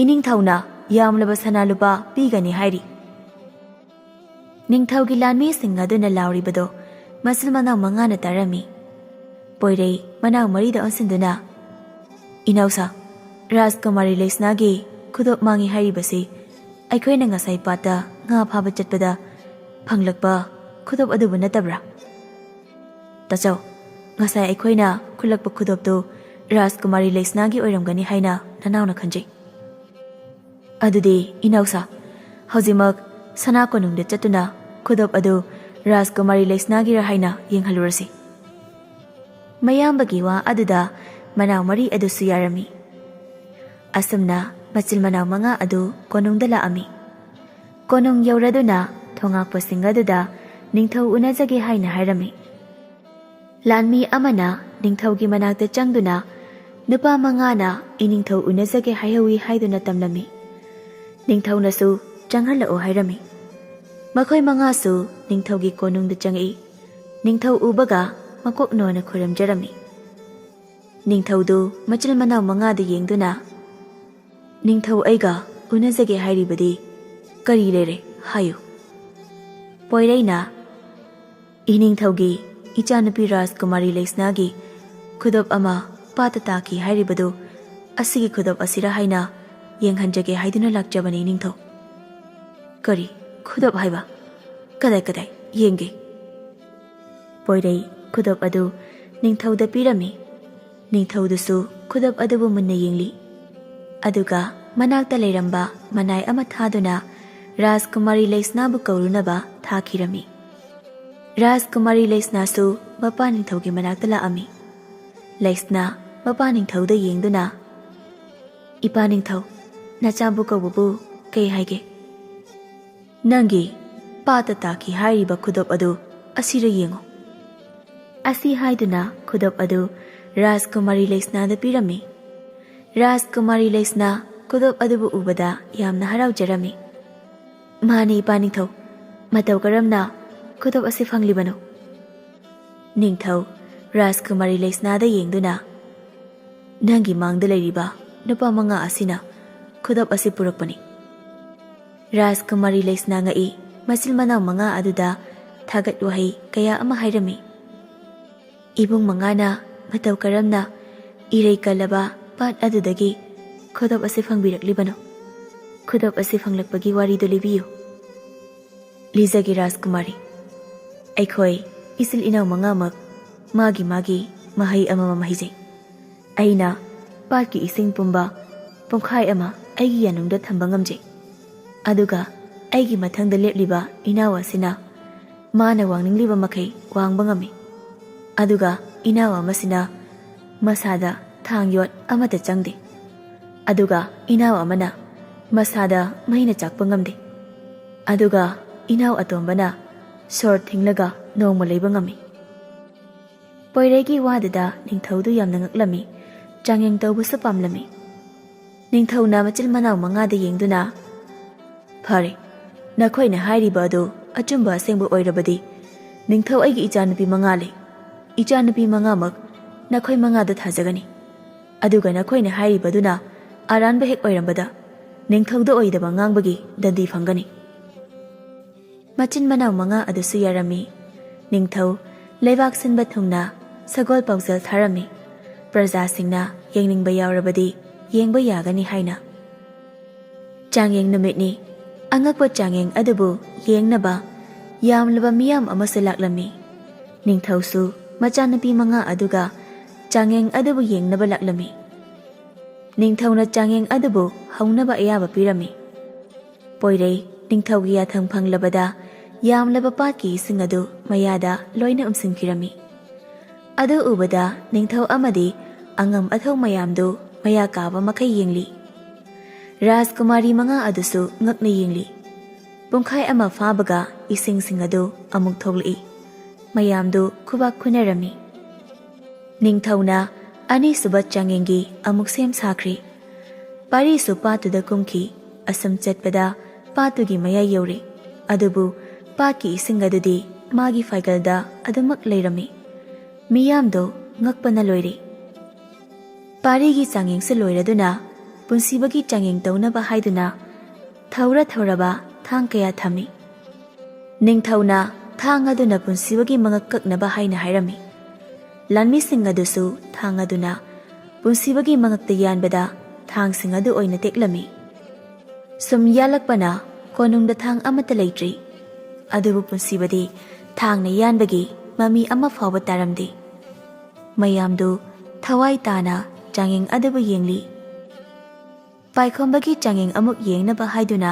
ꯏꯅꯤꯡꯊꯧꯅ ꯌꯥꯝꯂꯕ ꯁꯅꯥ ꯂꯨꯄꯥ ꯄꯤꯒꯅꯤ ꯍꯥꯏꯔꯤ꯫ ꯅꯤꯡꯊꯧꯒꯤ ꯂꯥꯟꯃꯤꯁꯤꯡ ꯑꯗꯨꯅ ꯂꯥꯎꯔꯤꯕꯗꯣ ꯃꯆꯤꯜ ꯃꯅꯥꯎ ꯃꯉꯥꯅ ꯇꯥꯔꯝꯃꯤ꯫ ꯄꯣꯏꯔꯩ ꯃꯅꯥꯎ ꯃꯔꯤꯗ ꯑꯣꯟꯁꯤꯟꯗꯨꯅ, "ꯏꯅꯧꯁꯥ, ꯔꯥꯖꯀꯨꯃꯥꯔꯤ ꯂꯩꯁꯅꯥꯒꯤ ꯈꯨꯗꯣꯞ ꯃꯥꯡꯉꯤ ꯍꯥꯏꯔꯤꯕꯁꯤ ꯑꯩꯈꯣꯏꯅ ꯉꯁꯥꯏ ꯄꯥꯠꯇ ꯉꯥ ꯐꯥꯕ ꯆꯠꯄꯗ ꯐꯪꯂꯛꯄ ꯈꯨꯗꯣꯞ ꯑꯗꯨꯕꯨ ꯅꯠꯇꯕ꯭ꯔꯥ?" "ꯇꯥꯆꯧ, ꯉꯁꯥꯏ ꯑꯩꯈꯣꯏꯅ ꯈꯨꯜꯂꯛꯄ ꯈꯨꯗꯣꯞꯇꯨ ꯔꯥꯖꯀꯨꯃꯥꯔꯤ ꯂꯩꯁꯅꯥꯒꯤ ꯑꯣꯏꯔꯝꯒꯅꯤ ꯍꯥꯏꯅ ꯅꯅꯥꯎꯅ ꯈꯟꯖꯩ꯫" "ꯑꯗꯨꯗꯤ ꯏꯅꯧꯁꯥ, ꯍꯧꯖꯤꯛꯃꯛ ꯁꯅꯥ ꯀꯣꯅꯨꯡꯗ ꯆꯠꯇꯨꯅ ꯈꯨꯗꯣꯞ ꯑꯗꯨ ꯔꯥꯖꯀꯨꯃꯥꯔꯤ ꯂꯩꯁꯅꯥꯒꯤꯔ ꯍꯥꯏꯅ ꯌꯦꯡꯍꯜꯂꯨꯔꯁꯤ꯫" ꯃꯌꯥꯝꯕꯒꯤ ꯋꯥ ꯑꯗꯨꯗ ꯃꯅꯥꯎ ꯃꯔꯤ ꯑꯗꯨꯁꯨ ꯌꯥꯔꯝꯃꯤ꯫ ꯑꯁꯨꯝꯅ ꯃꯆꯤꯜ ꯃꯅꯥꯎ ꯃꯉꯥ ꯑꯗꯨ ꯀꯣꯅꯨꯡꯗ ꯂꯥꯛꯑꯝꯃꯤ꯫ ꯀꯣꯅꯨꯡ ꯌꯧꯔꯗꯨꯅ ꯊꯣꯉꯥꯛꯄꯁꯤꯡ ꯑꯗꯨꯗ ꯅꯤꯡꯊꯧ ꯎꯅꯖꯒꯦ ꯍꯥꯏꯅ ꯍꯥꯏꯔꯝꯃꯤ꯫ ꯂꯥꯟꯃꯤ ꯑꯃꯅ ꯅꯤꯡꯊꯧꯒꯤ ꯃꯅꯥꯛꯇ ꯆꯪꯗꯨꯅ ꯅꯨꯄꯥ ꯃꯉꯥꯅ ꯏꯅꯤꯡꯊꯧ ꯎꯅꯖꯒꯦ ꯍꯥꯏꯍꯧꯏ ꯍꯥꯏꯗꯨꯅ ꯇꯝꯂꯝꯃꯤ꯫ ꯅꯤꯡꯊꯧꯅꯁꯨ ꯆꯪꯍꯜꯂꯛꯑꯣ ꯍꯥꯏꯔꯝꯃꯤ꯫ ꯃꯈꯣꯏ ꯃꯉꯥꯁꯨ ꯅꯤꯡꯊꯧꯒꯤ ꯀꯣꯅꯨꯡꯗ ꯆꯪꯉꯛꯏ꯫ ꯅꯤꯡꯊꯧ ꯎꯕꯒ ꯃꯀꯣꯛ ꯅꯣꯟꯅ ꯈꯨꯔꯨꯝꯖꯔꯝꯃꯤ꯫ ꯅꯤꯡꯊꯧꯗꯨ ꯃꯆꯤꯜ ꯃꯅꯥꯎ ꯃꯉꯥꯗ ꯌꯦꯡꯗꯨꯅ, "ꯅꯤꯡꯊꯧ ꯑꯩꯒ ꯎꯅꯖꯒꯦ ꯍꯥꯏꯔꯤꯕꯗꯤ ꯀꯔꯤ ꯂꯩꯔꯦ ꯍꯥꯏꯌꯨ?" ꯄꯣꯏꯔꯩꯅ, "ꯏꯅꯤꯡꯊꯧꯒꯤ ꯏꯆꯥꯅꯨꯄꯤ ꯔꯥꯖꯀꯨꯃꯥꯔꯤ ꯂꯩꯁꯅꯥꯒꯤ ꯈꯨꯗꯣꯞ ꯑꯃ ꯄꯥꯠꯇ ꯇꯥꯈꯤ ꯍꯥꯏꯔꯤꯕꯗꯨ ꯑꯁꯤꯒꯤ ꯈꯨꯗꯣꯞ ꯑꯁꯤꯔ ꯍꯥꯏꯅ ꯌꯦꯡꯍꯟꯖꯒꯦ ꯍꯥꯏꯗꯨꯅ ꯂꯥꯛꯆꯕꯅꯤ ꯅꯤꯡꯊꯧ꯫" "ꯀꯔꯤ ꯈꯨꯗꯣꯞ ꯍꯥꯏꯕ? ꯀꯗꯥꯏ ꯀꯗꯥꯏ ꯌꯦꯡꯒꯦ?" ꯄꯣꯏꯔꯩ ꯈꯨꯗꯣꯞ ꯑꯗꯨ ꯅꯤꯡꯊꯧꯗ ꯄꯤꯔꯝꯃꯤ꯫ ꯅꯤꯡꯊꯧꯗꯨꯁꯨ ꯈꯨꯗꯣꯞ ꯑꯗꯨꯕꯨ ꯃꯨꯟꯅ ꯌꯦꯡꯂꯤ꯫ ꯑꯗꯨꯒ ꯃꯅꯥꯛꯇ ꯂꯩꯔꯝꯕ ꯃꯅꯥꯏ ꯑꯃ ꯊꯥꯗꯨꯅ ꯔꯥꯖꯀꯨꯃꯥꯔꯤ ꯂꯩꯁꯅꯥꯕꯨ ꯀꯧꯔꯨꯅꯕ ꯊꯥꯈꯤꯔꯝꯃꯤ꯫ ꯔꯥꯖꯀꯨꯃꯥꯔꯤ ꯂꯩꯁꯅꯥꯁꯨ ꯃꯄꯥ ꯅꯤꯡꯊꯧꯒꯤ ꯃꯅꯥꯛꯇ ꯂꯥꯛꯑꯝꯃꯤ꯫ ꯂꯩꯁꯅꯥ ꯃꯄꯥ ꯅꯤꯡꯊꯧꯗ ꯌꯦꯡꯗꯨꯅ, "ꯏꯄꯥ ꯅꯤꯡꯊꯧ, ꯅꯆꯥꯕꯨ ꯀꯧꯕꯕꯨ ꯀꯩ ꯍꯥꯏꯒꯦ?" "ꯅꯪꯒꯤ ꯄꯥꯠꯇ ꯇꯥꯈꯤ ꯍꯥꯏꯔꯤꯕ ꯈꯨꯗꯣꯞ ꯑꯗꯨ ꯑꯁꯤꯔ ꯌꯦꯡꯉꯨ꯫" ꯑꯁꯤ ꯍꯥꯏꯗꯨꯅ ꯈꯨꯗꯣꯞ ꯑꯗꯨ ꯔꯥꯖꯀꯨꯃꯥꯔꯤ ꯂꯩꯁꯅꯥꯗ ꯄꯤꯔꯝꯃꯤ꯫ ꯔꯥꯖꯀꯨꯃꯥꯔꯤ ꯂꯩꯁꯅꯥ ꯈꯨꯗꯣꯞ ꯑꯗꯨꯕꯨ ꯎꯕꯗ ꯌꯥꯝꯅ ꯍꯔꯥꯎꯖꯔꯝꯃꯤ꯫ "ꯃꯥꯅꯦ ꯏꯄꯥ ꯅꯤꯡꯊꯧ, ꯃꯇꯧ ꯀꯔꯝꯅ ꯈꯨꯗꯣꯞ ꯑꯁꯤ ꯐꯪꯂꯤꯕꯅꯣ?" ꯅꯤꯡꯊꯧ ꯔꯥꯖꯀꯨꯃꯥꯔꯤ ꯂꯩꯁꯅꯥꯗ ꯌꯦꯡꯗꯨꯅ, "ꯅꯪꯒꯤ ꯃꯥꯡꯗ ꯂꯩꯔꯤꯕ ꯅꯨꯄꯥ ꯃꯉꯥ ꯑꯁꯤꯅ ꯈꯨꯗꯞ ꯑꯁꯤ ꯄꯨꯔꯛꯄꯅꯤ꯫" ꯔꯥꯖꯀꯨꯃꯥꯔꯤ ꯂꯩꯁꯅꯥ ꯉꯛꯏ꯫ ꯃꯆꯤꯟ ꯃꯅꯥꯎ ꯃꯉꯥ ꯑꯗꯨꯗ ꯊꯥꯒꯠ ꯋꯥꯍꯩ ꯀꯌꯥ ꯑꯃ ꯍꯥꯏꯔꯝꯃꯤ꯫ "ꯏꯕꯨꯡ ꯃꯉꯥꯅ ꯃꯇꯧ ꯀꯔꯝꯅ ꯏꯔꯩ ꯀꯜꯂꯕ ꯄꯥꯠ ꯑꯗꯨꯗꯒꯤ ꯈꯨꯗꯞ ꯑꯁꯤ ꯐꯪꯕꯤꯔꯛꯂꯤꯕꯅꯣ? ꯈꯨꯗꯞ ꯑꯁꯤ ꯐꯪꯂꯛꯄꯒꯤ ꯋꯥꯔꯤꯗꯨ ꯂꯤꯕꯤꯌꯨ꯫" "ꯂꯤꯖꯒꯦ ꯔꯥꯖꯀꯨꯃꯥꯔꯤ꯫ ꯑꯩꯈꯣꯏ ꯏꯆꯤꯜ ꯏꯅꯥꯎ ꯃꯉꯥꯃꯛ ꯃꯥꯒꯤ ꯃꯥꯒꯤ ꯃꯍꯩ ꯑꯃꯃꯝ ꯍꯩꯖꯩ꯫ ꯑꯩꯅ ꯄꯥꯠꯀꯤ ꯏꯁꯤꯡ ꯄꯨꯝꯕ ꯄꯨꯡꯈꯥꯏ ꯑꯃ ꯑꯩꯒꯤ ꯌꯥꯅꯨꯡꯗ ꯊꯝꯕ ꯉꯝꯖꯩ꯫ ꯑꯗꯨꯒ ꯑꯩꯒꯤ ꯃꯊꯪꯗ ꯂꯦꯞꯂꯤꯕ ꯏꯅꯥꯎ ꯑꯁꯤꯅ ꯃꯥꯅ ꯋꯥꯡꯅꯤꯡꯂꯤꯕ ꯃꯈꯩ ꯋꯥꯡꯕ ꯉꯝꯃꯤ꯫ ꯑꯗꯨꯒ ꯏꯅꯥꯎ ꯑꯃꯁꯤꯅ ꯃꯁꯥꯗ ꯊꯥꯡ ꯌꯣꯠ ꯑꯃꯠꯇ ꯆꯪꯗꯦ꯫ ꯑꯗꯨꯒ ꯏꯅꯥꯎ ꯑꯃꯅ ꯃꯁꯥꯗ ꯃꯩꯅ ꯆꯥꯛꯄ ꯉꯝꯗꯦ꯫ ꯑꯗꯨꯒ ꯏꯅꯥꯎ ꯑꯇꯣꯝꯕꯅ ꯁꯣꯔ ꯊꯤꯡꯂꯒ ꯅꯣꯡꯃ ꯂꯩꯕ ꯉꯝꯃꯤ꯫" ꯄꯣꯏꯔꯩꯒꯤ ꯋꯥꯗꯨꯗ ꯅꯤꯡꯊꯧꯗꯨ ꯌꯥꯝꯅ ꯉꯛꯂꯝꯃꯤ꯫ ꯆꯥꯡꯌꯦꯡ ꯇꯧꯕꯁꯨ ꯄꯥꯝꯂꯝꯃꯤ꯫ ꯅꯤꯡꯊꯧꯅ ꯃꯆꯤꯟ ꯃꯅꯥꯎ ꯃꯉꯥꯗ ꯌꯦꯡꯗꯨꯅ, "ꯐꯔꯦ, ꯅꯈꯣꯏꯅ ꯍꯥꯏꯔꯤꯕ ꯑꯗꯨ ꯑꯆꯨꯝꯕ ꯑꯁꯦꯡꯕ ꯑꯣꯏꯔꯕꯗꯤ, ꯅꯤꯡꯊꯧ, ꯑꯩꯒꯤ ꯏꯆꯥꯅꯨꯄꯤ ꯃꯉꯥ ꯂꯩ꯫ ꯏꯆꯥꯅꯨꯄꯤ ꯃꯉꯥꯃꯛ ꯅꯈꯣꯏ ꯃꯉꯥꯗ ꯊꯥꯖꯒꯅꯤ꯫ ꯑꯗꯨꯒ ꯅꯈꯣꯏꯅ ꯍꯥꯏꯔꯤꯕꯗꯨꯅ ꯑꯔꯥꯟꯕ ꯍꯦꯛ ꯑꯣꯏꯔꯝꯕꯗ, ꯅꯤꯡꯊꯧꯗ ꯑꯣꯏꯗꯕ ꯉꯥꯡꯕꯒꯤ ꯗꯟꯗꯤ ꯐꯪꯒꯅꯤ꯫" ꯃꯆꯤꯟ ꯃꯅꯥꯎ ꯃꯉꯥ ꯑꯗꯨꯁꯨ ꯌꯥꯔꯝꯃꯤ꯫ ꯅꯤꯡꯊꯧ ꯂꯩꯕꯥꯛ ꯁꯤꯟꯕ ꯊꯨꯡꯅ ꯁꯒꯣꯜ ꯄꯥꯎꯖꯦꯜ ꯊꯥꯔꯝꯃꯤ, ꯄ꯭ꯔꯖꯥꯁꯤꯡꯅ ꯌꯦꯡꯅꯤꯡꯕ ꯌꯥꯎꯔꯕꯗꯤ ꯌꯦꯡꯕ ꯌꯥꯒꯅꯤ ꯍꯥꯏꯅ꯫ ꯆꯥꯡꯌꯦꯡ ꯅꯨꯃꯤꯠꯅꯤ꯫ ꯑꯉꯛꯄ ꯆꯥꯡꯌꯦꯡ ꯑꯗꯨꯕꯨ ꯌꯦꯡꯅꯕ ꯌꯥꯝꯂꯕ ꯃꯤꯌꯥꯝ ꯑꯃꯁꯨ ꯂꯥꯛꯂꯝꯃꯤ꯫ ꯅꯤꯡꯊꯧꯁꯨ ꯃꯆꯥꯅꯨꯄꯤ ꯃꯉꯥ ꯑꯗꯨꯒ ꯆꯥꯡꯌꯦꯡ ꯑꯗꯨꯕꯨ ꯌꯦꯡꯅꯕ ꯂꯥꯛꯂꯝꯃꯤ꯫ ꯅꯤꯡꯊꯧꯅ ꯆꯥꯡꯌꯦꯡ ꯑꯗꯨꯕꯨ ꯍꯧꯅꯕ ꯑꯌꯥꯕ ꯄꯤꯔꯝꯃꯤ꯫ ꯄꯣꯏꯔꯩ ꯅꯤꯡꯊꯧꯒꯤ ꯌꯥꯊꯪ ꯐꯪꯂꯕꯗ ꯌꯥꯝꯂꯕ ꯄꯥꯠꯀꯤ ꯏꯁꯤꯡ ꯑꯗꯨ ꯃꯌꯥꯗ ꯂꯣꯏꯅ ꯎꯝꯁꯤꯟꯈꯤꯔꯝꯃꯤ꯫ ꯑꯗꯨ ꯎꯕꯗ ꯅꯤꯡꯊꯧ ꯑꯃꯗꯤ ꯑꯉꯝ ꯑꯊꯧ ꯃꯌꯥꯝꯗꯨ ꯃꯌꯥ ꯀꯥꯕ ꯃꯈꯩ ꯌꯦꯡꯂꯤ꯫ ꯔꯥꯖꯀꯨꯃꯥꯔꯤ ꯃꯉꯥ ꯑꯗꯨꯁꯨ ꯉꯛꯅ ꯌꯦꯡꯂꯤ꯫ ꯄꯨꯡꯈꯥꯏ ꯑꯃ ꯐꯥꯕꯒ ꯏꯁꯤꯡꯁꯤꯡ ꯑꯗꯨ ꯑꯃꯨꯛ ꯊꯣꯛꯂꯛꯏ꯫ ꯃꯌꯥꯝꯗꯨ ꯈꯨꯕꯥꯛ ꯈꯨꯅꯔꯝꯃꯤ꯫ ꯅꯤꯡꯊꯧꯅ ꯑꯅꯤꯁꯨꯕ ꯆꯥꯡꯌꯦꯡꯒꯤ ꯑꯃꯨꯛ ꯁꯦꯝ ꯁꯥꯈ꯭ꯔꯤ꯫ ꯄꯥꯔꯤꯁꯨ ꯄꯥꯠꯇꯨꯗ ꯀꯨꯝꯈꯤ꯫ ꯑꯁꯨꯝ ꯆꯠꯄꯗ ꯄꯥꯠꯇꯨꯒꯤ ꯃꯌꯥꯏ ꯌꯧꯔꯦ꯫ ꯑꯗꯨꯕꯨ ꯄꯥꯠꯀꯤ ꯏꯁꯤꯡ ꯑꯗꯨꯗꯤ ꯃꯥꯒꯤ ꯐꯥꯏꯒꯜꯗ ꯑꯗꯨꯃꯛ ꯂꯩꯔꯝꯃꯤ꯫ ꯃꯤꯌꯥꯝꯗꯣ ꯉꯛꯄꯅ ꯂꯣꯏꯔꯦ꯫ ꯄꯥꯔꯤꯒꯤ ꯆꯥꯡꯌꯦꯡꯁꯨ ꯂꯣꯏꯔꯗꯨꯅ ꯄꯨꯟꯁꯤꯕꯒꯤ ꯆꯥꯡꯌꯦꯡ ꯇꯧꯅꯕ ꯍꯥꯏꯗꯨꯅ ꯊꯧꯔ ꯊꯧꯔꯕ ꯊꯥꯡ ꯀꯌꯥ ꯊꯝꯃꯤ꯫ ꯅꯤꯡꯊꯧꯅ ꯊꯥꯡ ꯑꯗꯨꯅ ꯄꯨꯟꯁꯤꯕꯒꯤ ꯃꯉꯛ ꯀꯛꯅꯕ ꯍꯥꯏꯅ ꯍꯥꯏꯔꯝꯃꯤ꯫ ꯂꯥꯟꯃꯤꯁꯤꯡ ꯑꯗꯨꯁꯨ ꯊꯥꯡ ꯑꯗꯨꯅ ꯄꯨꯟꯁꯤꯕꯒꯤ ꯃꯉꯛꯇ ꯌꯥꯟꯕꯗ ꯊꯥꯡꯁꯤꯡ ꯑꯗꯨ ꯑꯣꯏꯅ ꯇꯦꯛꯂꯝꯃꯤ꯫ ꯁꯨꯝ ꯌꯥꯜꯂꯛꯄꯅ ꯀꯣꯅꯨꯡꯗ ꯊꯥꯡ ꯑꯃꯠꯇ ꯂꯩꯇ꯭ꯔꯤ꯫ ꯑꯗꯨꯕꯨ ꯄꯨꯟꯁꯤꯕꯗꯤ ꯊꯥꯡꯅ ꯌꯥꯟꯕꯒꯤ ꯃꯃꯤ ꯑꯃ ꯐꯥꯎꯕ ꯇꯥꯔꯝꯗꯦ꯫ ꯃꯌꯥꯝꯗꯨ ꯊꯋꯥꯏ ꯇꯥꯅ ꯆꯥꯡꯌꯦꯡ ꯑꯗꯨꯕꯨ ꯌꯦꯡꯂꯤ꯫ ꯄꯥꯏꯈꯣꯝꯕꯒꯤ ꯆꯥꯡꯌꯦꯡ ꯑꯃꯨꯛ ꯌꯦꯡꯅꯕ ꯍꯥꯏꯗꯨꯅ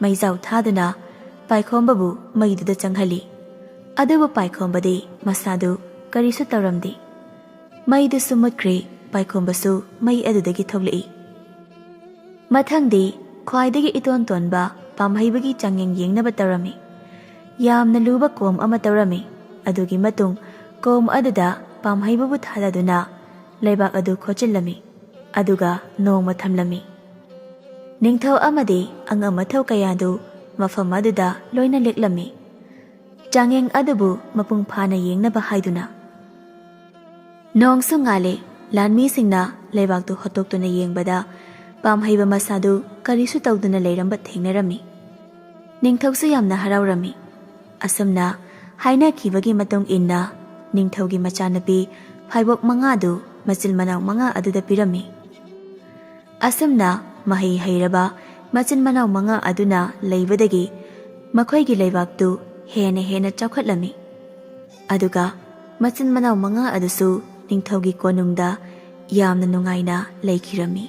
ꯃꯩꯖꯥꯎ ꯊꯥꯗꯨꯅ ꯄꯥꯏꯈꯣꯝꯕꯕꯨ ꯃꯩꯗꯨꯗ ꯆꯪꯍꯜꯂꯤ꯫ ꯑꯗꯨꯕꯨ ꯄꯥꯏꯈꯣꯝꯕꯗꯤ ꯃꯁꯥꯗꯨ ꯀꯔꯤꯁꯨ ꯇꯧꯔꯝꯗꯦ꯫ ꯃꯩꯗꯨꯁꯨ ꯃꯨꯠꯈ꯭ꯔꯦ, ꯄꯥꯏꯈꯣꯝꯕꯁꯨ ꯃꯩ ꯑꯗꯨꯗꯒꯤ ꯊꯣꯛꯂꯛꯏ꯫ ꯃꯊꯪꯗꯤ ꯈ꯭ꯋꯥꯏꯗꯒꯤ ꯏꯇꯣꯟ ꯇꯣꯟꯕ ꯄꯥꯝꯍꯩꯕꯒꯤ ꯆꯥꯡꯌꯦꯡ ꯌꯦꯡꯅꯕ ꯇꯧꯔꯝꯃꯤ꯫ ꯌꯥꯝꯅ ꯂꯨꯕ ꯀꯣꯝ ꯑꯃ ꯇꯧꯔꯝꯃꯤ꯫ ꯑꯗꯨꯒꯤ ꯃꯇꯨꯡ ꯀꯣꯝ ꯑꯗꯨꯗ ꯄꯥꯝꯍꯩꯕꯕꯨ ꯊꯥꯗꯗꯨꯅ ꯂꯩꯕꯥꯛ ꯑꯗꯨ ꯈꯣꯠꯆꯤꯜꯂꯝꯃꯤ꯫ ꯑꯗꯨꯒ ꯅꯣꯡꯃ ꯊꯝꯂꯝꯃꯤ꯫ ꯅꯤꯡꯊꯧ ꯑꯃꯗꯤ ꯑꯉꯝ ꯑꯊꯧ ꯀꯌꯥꯗꯨ ꯃꯐꯝ ꯑꯗꯨꯗ ꯂꯣꯏꯅ ꯂꯦꯛꯂꯝꯃꯤ, ꯆꯥꯡꯌꯦꯡ ꯑꯗꯨꯕꯨ ꯃꯄꯨꯡ ꯐꯥꯅ ꯌꯦꯡꯅꯕ ꯍꯥꯏꯗꯨꯅ꯫ ꯅꯣꯡꯁꯨ ꯉꯥꯜꯂꯦ꯫ ꯂꯥꯟꯃꯤꯁꯤꯡꯅ ꯂꯩꯕꯥꯛꯇꯨ ꯍꯣꯠꯇꯣꯛꯇꯨꯅ ꯌꯦꯡꯕꯗ ꯄꯥꯝꯍꯩꯕ ꯃꯁꯥꯗꯨ ꯀꯔꯤꯁꯨ ꯇꯧꯗꯨꯅ ꯂꯩꯔꯝꯕ ꯊꯦꯡꯅꯔꯝꯃꯤ꯫ ꯅꯤꯡꯊꯧꯁꯨ ꯌꯥꯝꯅ ꯍꯔꯥꯎꯔꯝꯃꯤ꯫ ꯑꯁꯨꯝꯅ ꯍꯥꯏꯅꯈꯤꯕꯒꯤ ꯃꯇꯨꯡ ꯏꯟꯅ ꯅꯤꯡꯊꯧꯒꯤ ꯃꯆꯥꯅꯨꯄꯤ ꯐꯥꯏꯕꯣꯛ ꯃꯉꯥꯗꯨ ꯃꯆꯤꯟ ꯃꯅꯥꯎ ꯃꯉꯥ ꯑꯗꯨꯗ ꯄꯤꯔꯝꯃꯤ꯫ ꯑꯁꯨꯝꯅ ꯃꯍꯩ ꯍꯩꯔꯕ ꯃꯆꯤꯟ ꯃꯅꯥꯎ ꯃꯉꯥ ꯑꯗꯨꯅ ꯂꯩꯕꯗꯒꯤ ꯃꯈꯣꯏꯒꯤ ꯂꯩꯕꯥꯛꯇꯨ ꯍꯦꯟꯅ ꯍꯦꯟꯅ ꯆꯥꯎꯈꯠꯂꯝꯃꯤ꯫ ꯑꯗꯨꯒ ꯃꯆꯤꯟ ꯃꯅꯥꯎ ꯃꯉꯥ ꯑꯗꯨꯁꯨ ꯅꯤꯡꯊꯧꯒꯤ ꯀꯣꯅꯨꯡꯗ ꯌꯥꯝꯅ ꯅꯨꯡꯉꯥꯏꯅ ꯂꯩꯈꯤꯔꯝꯃꯤ꯫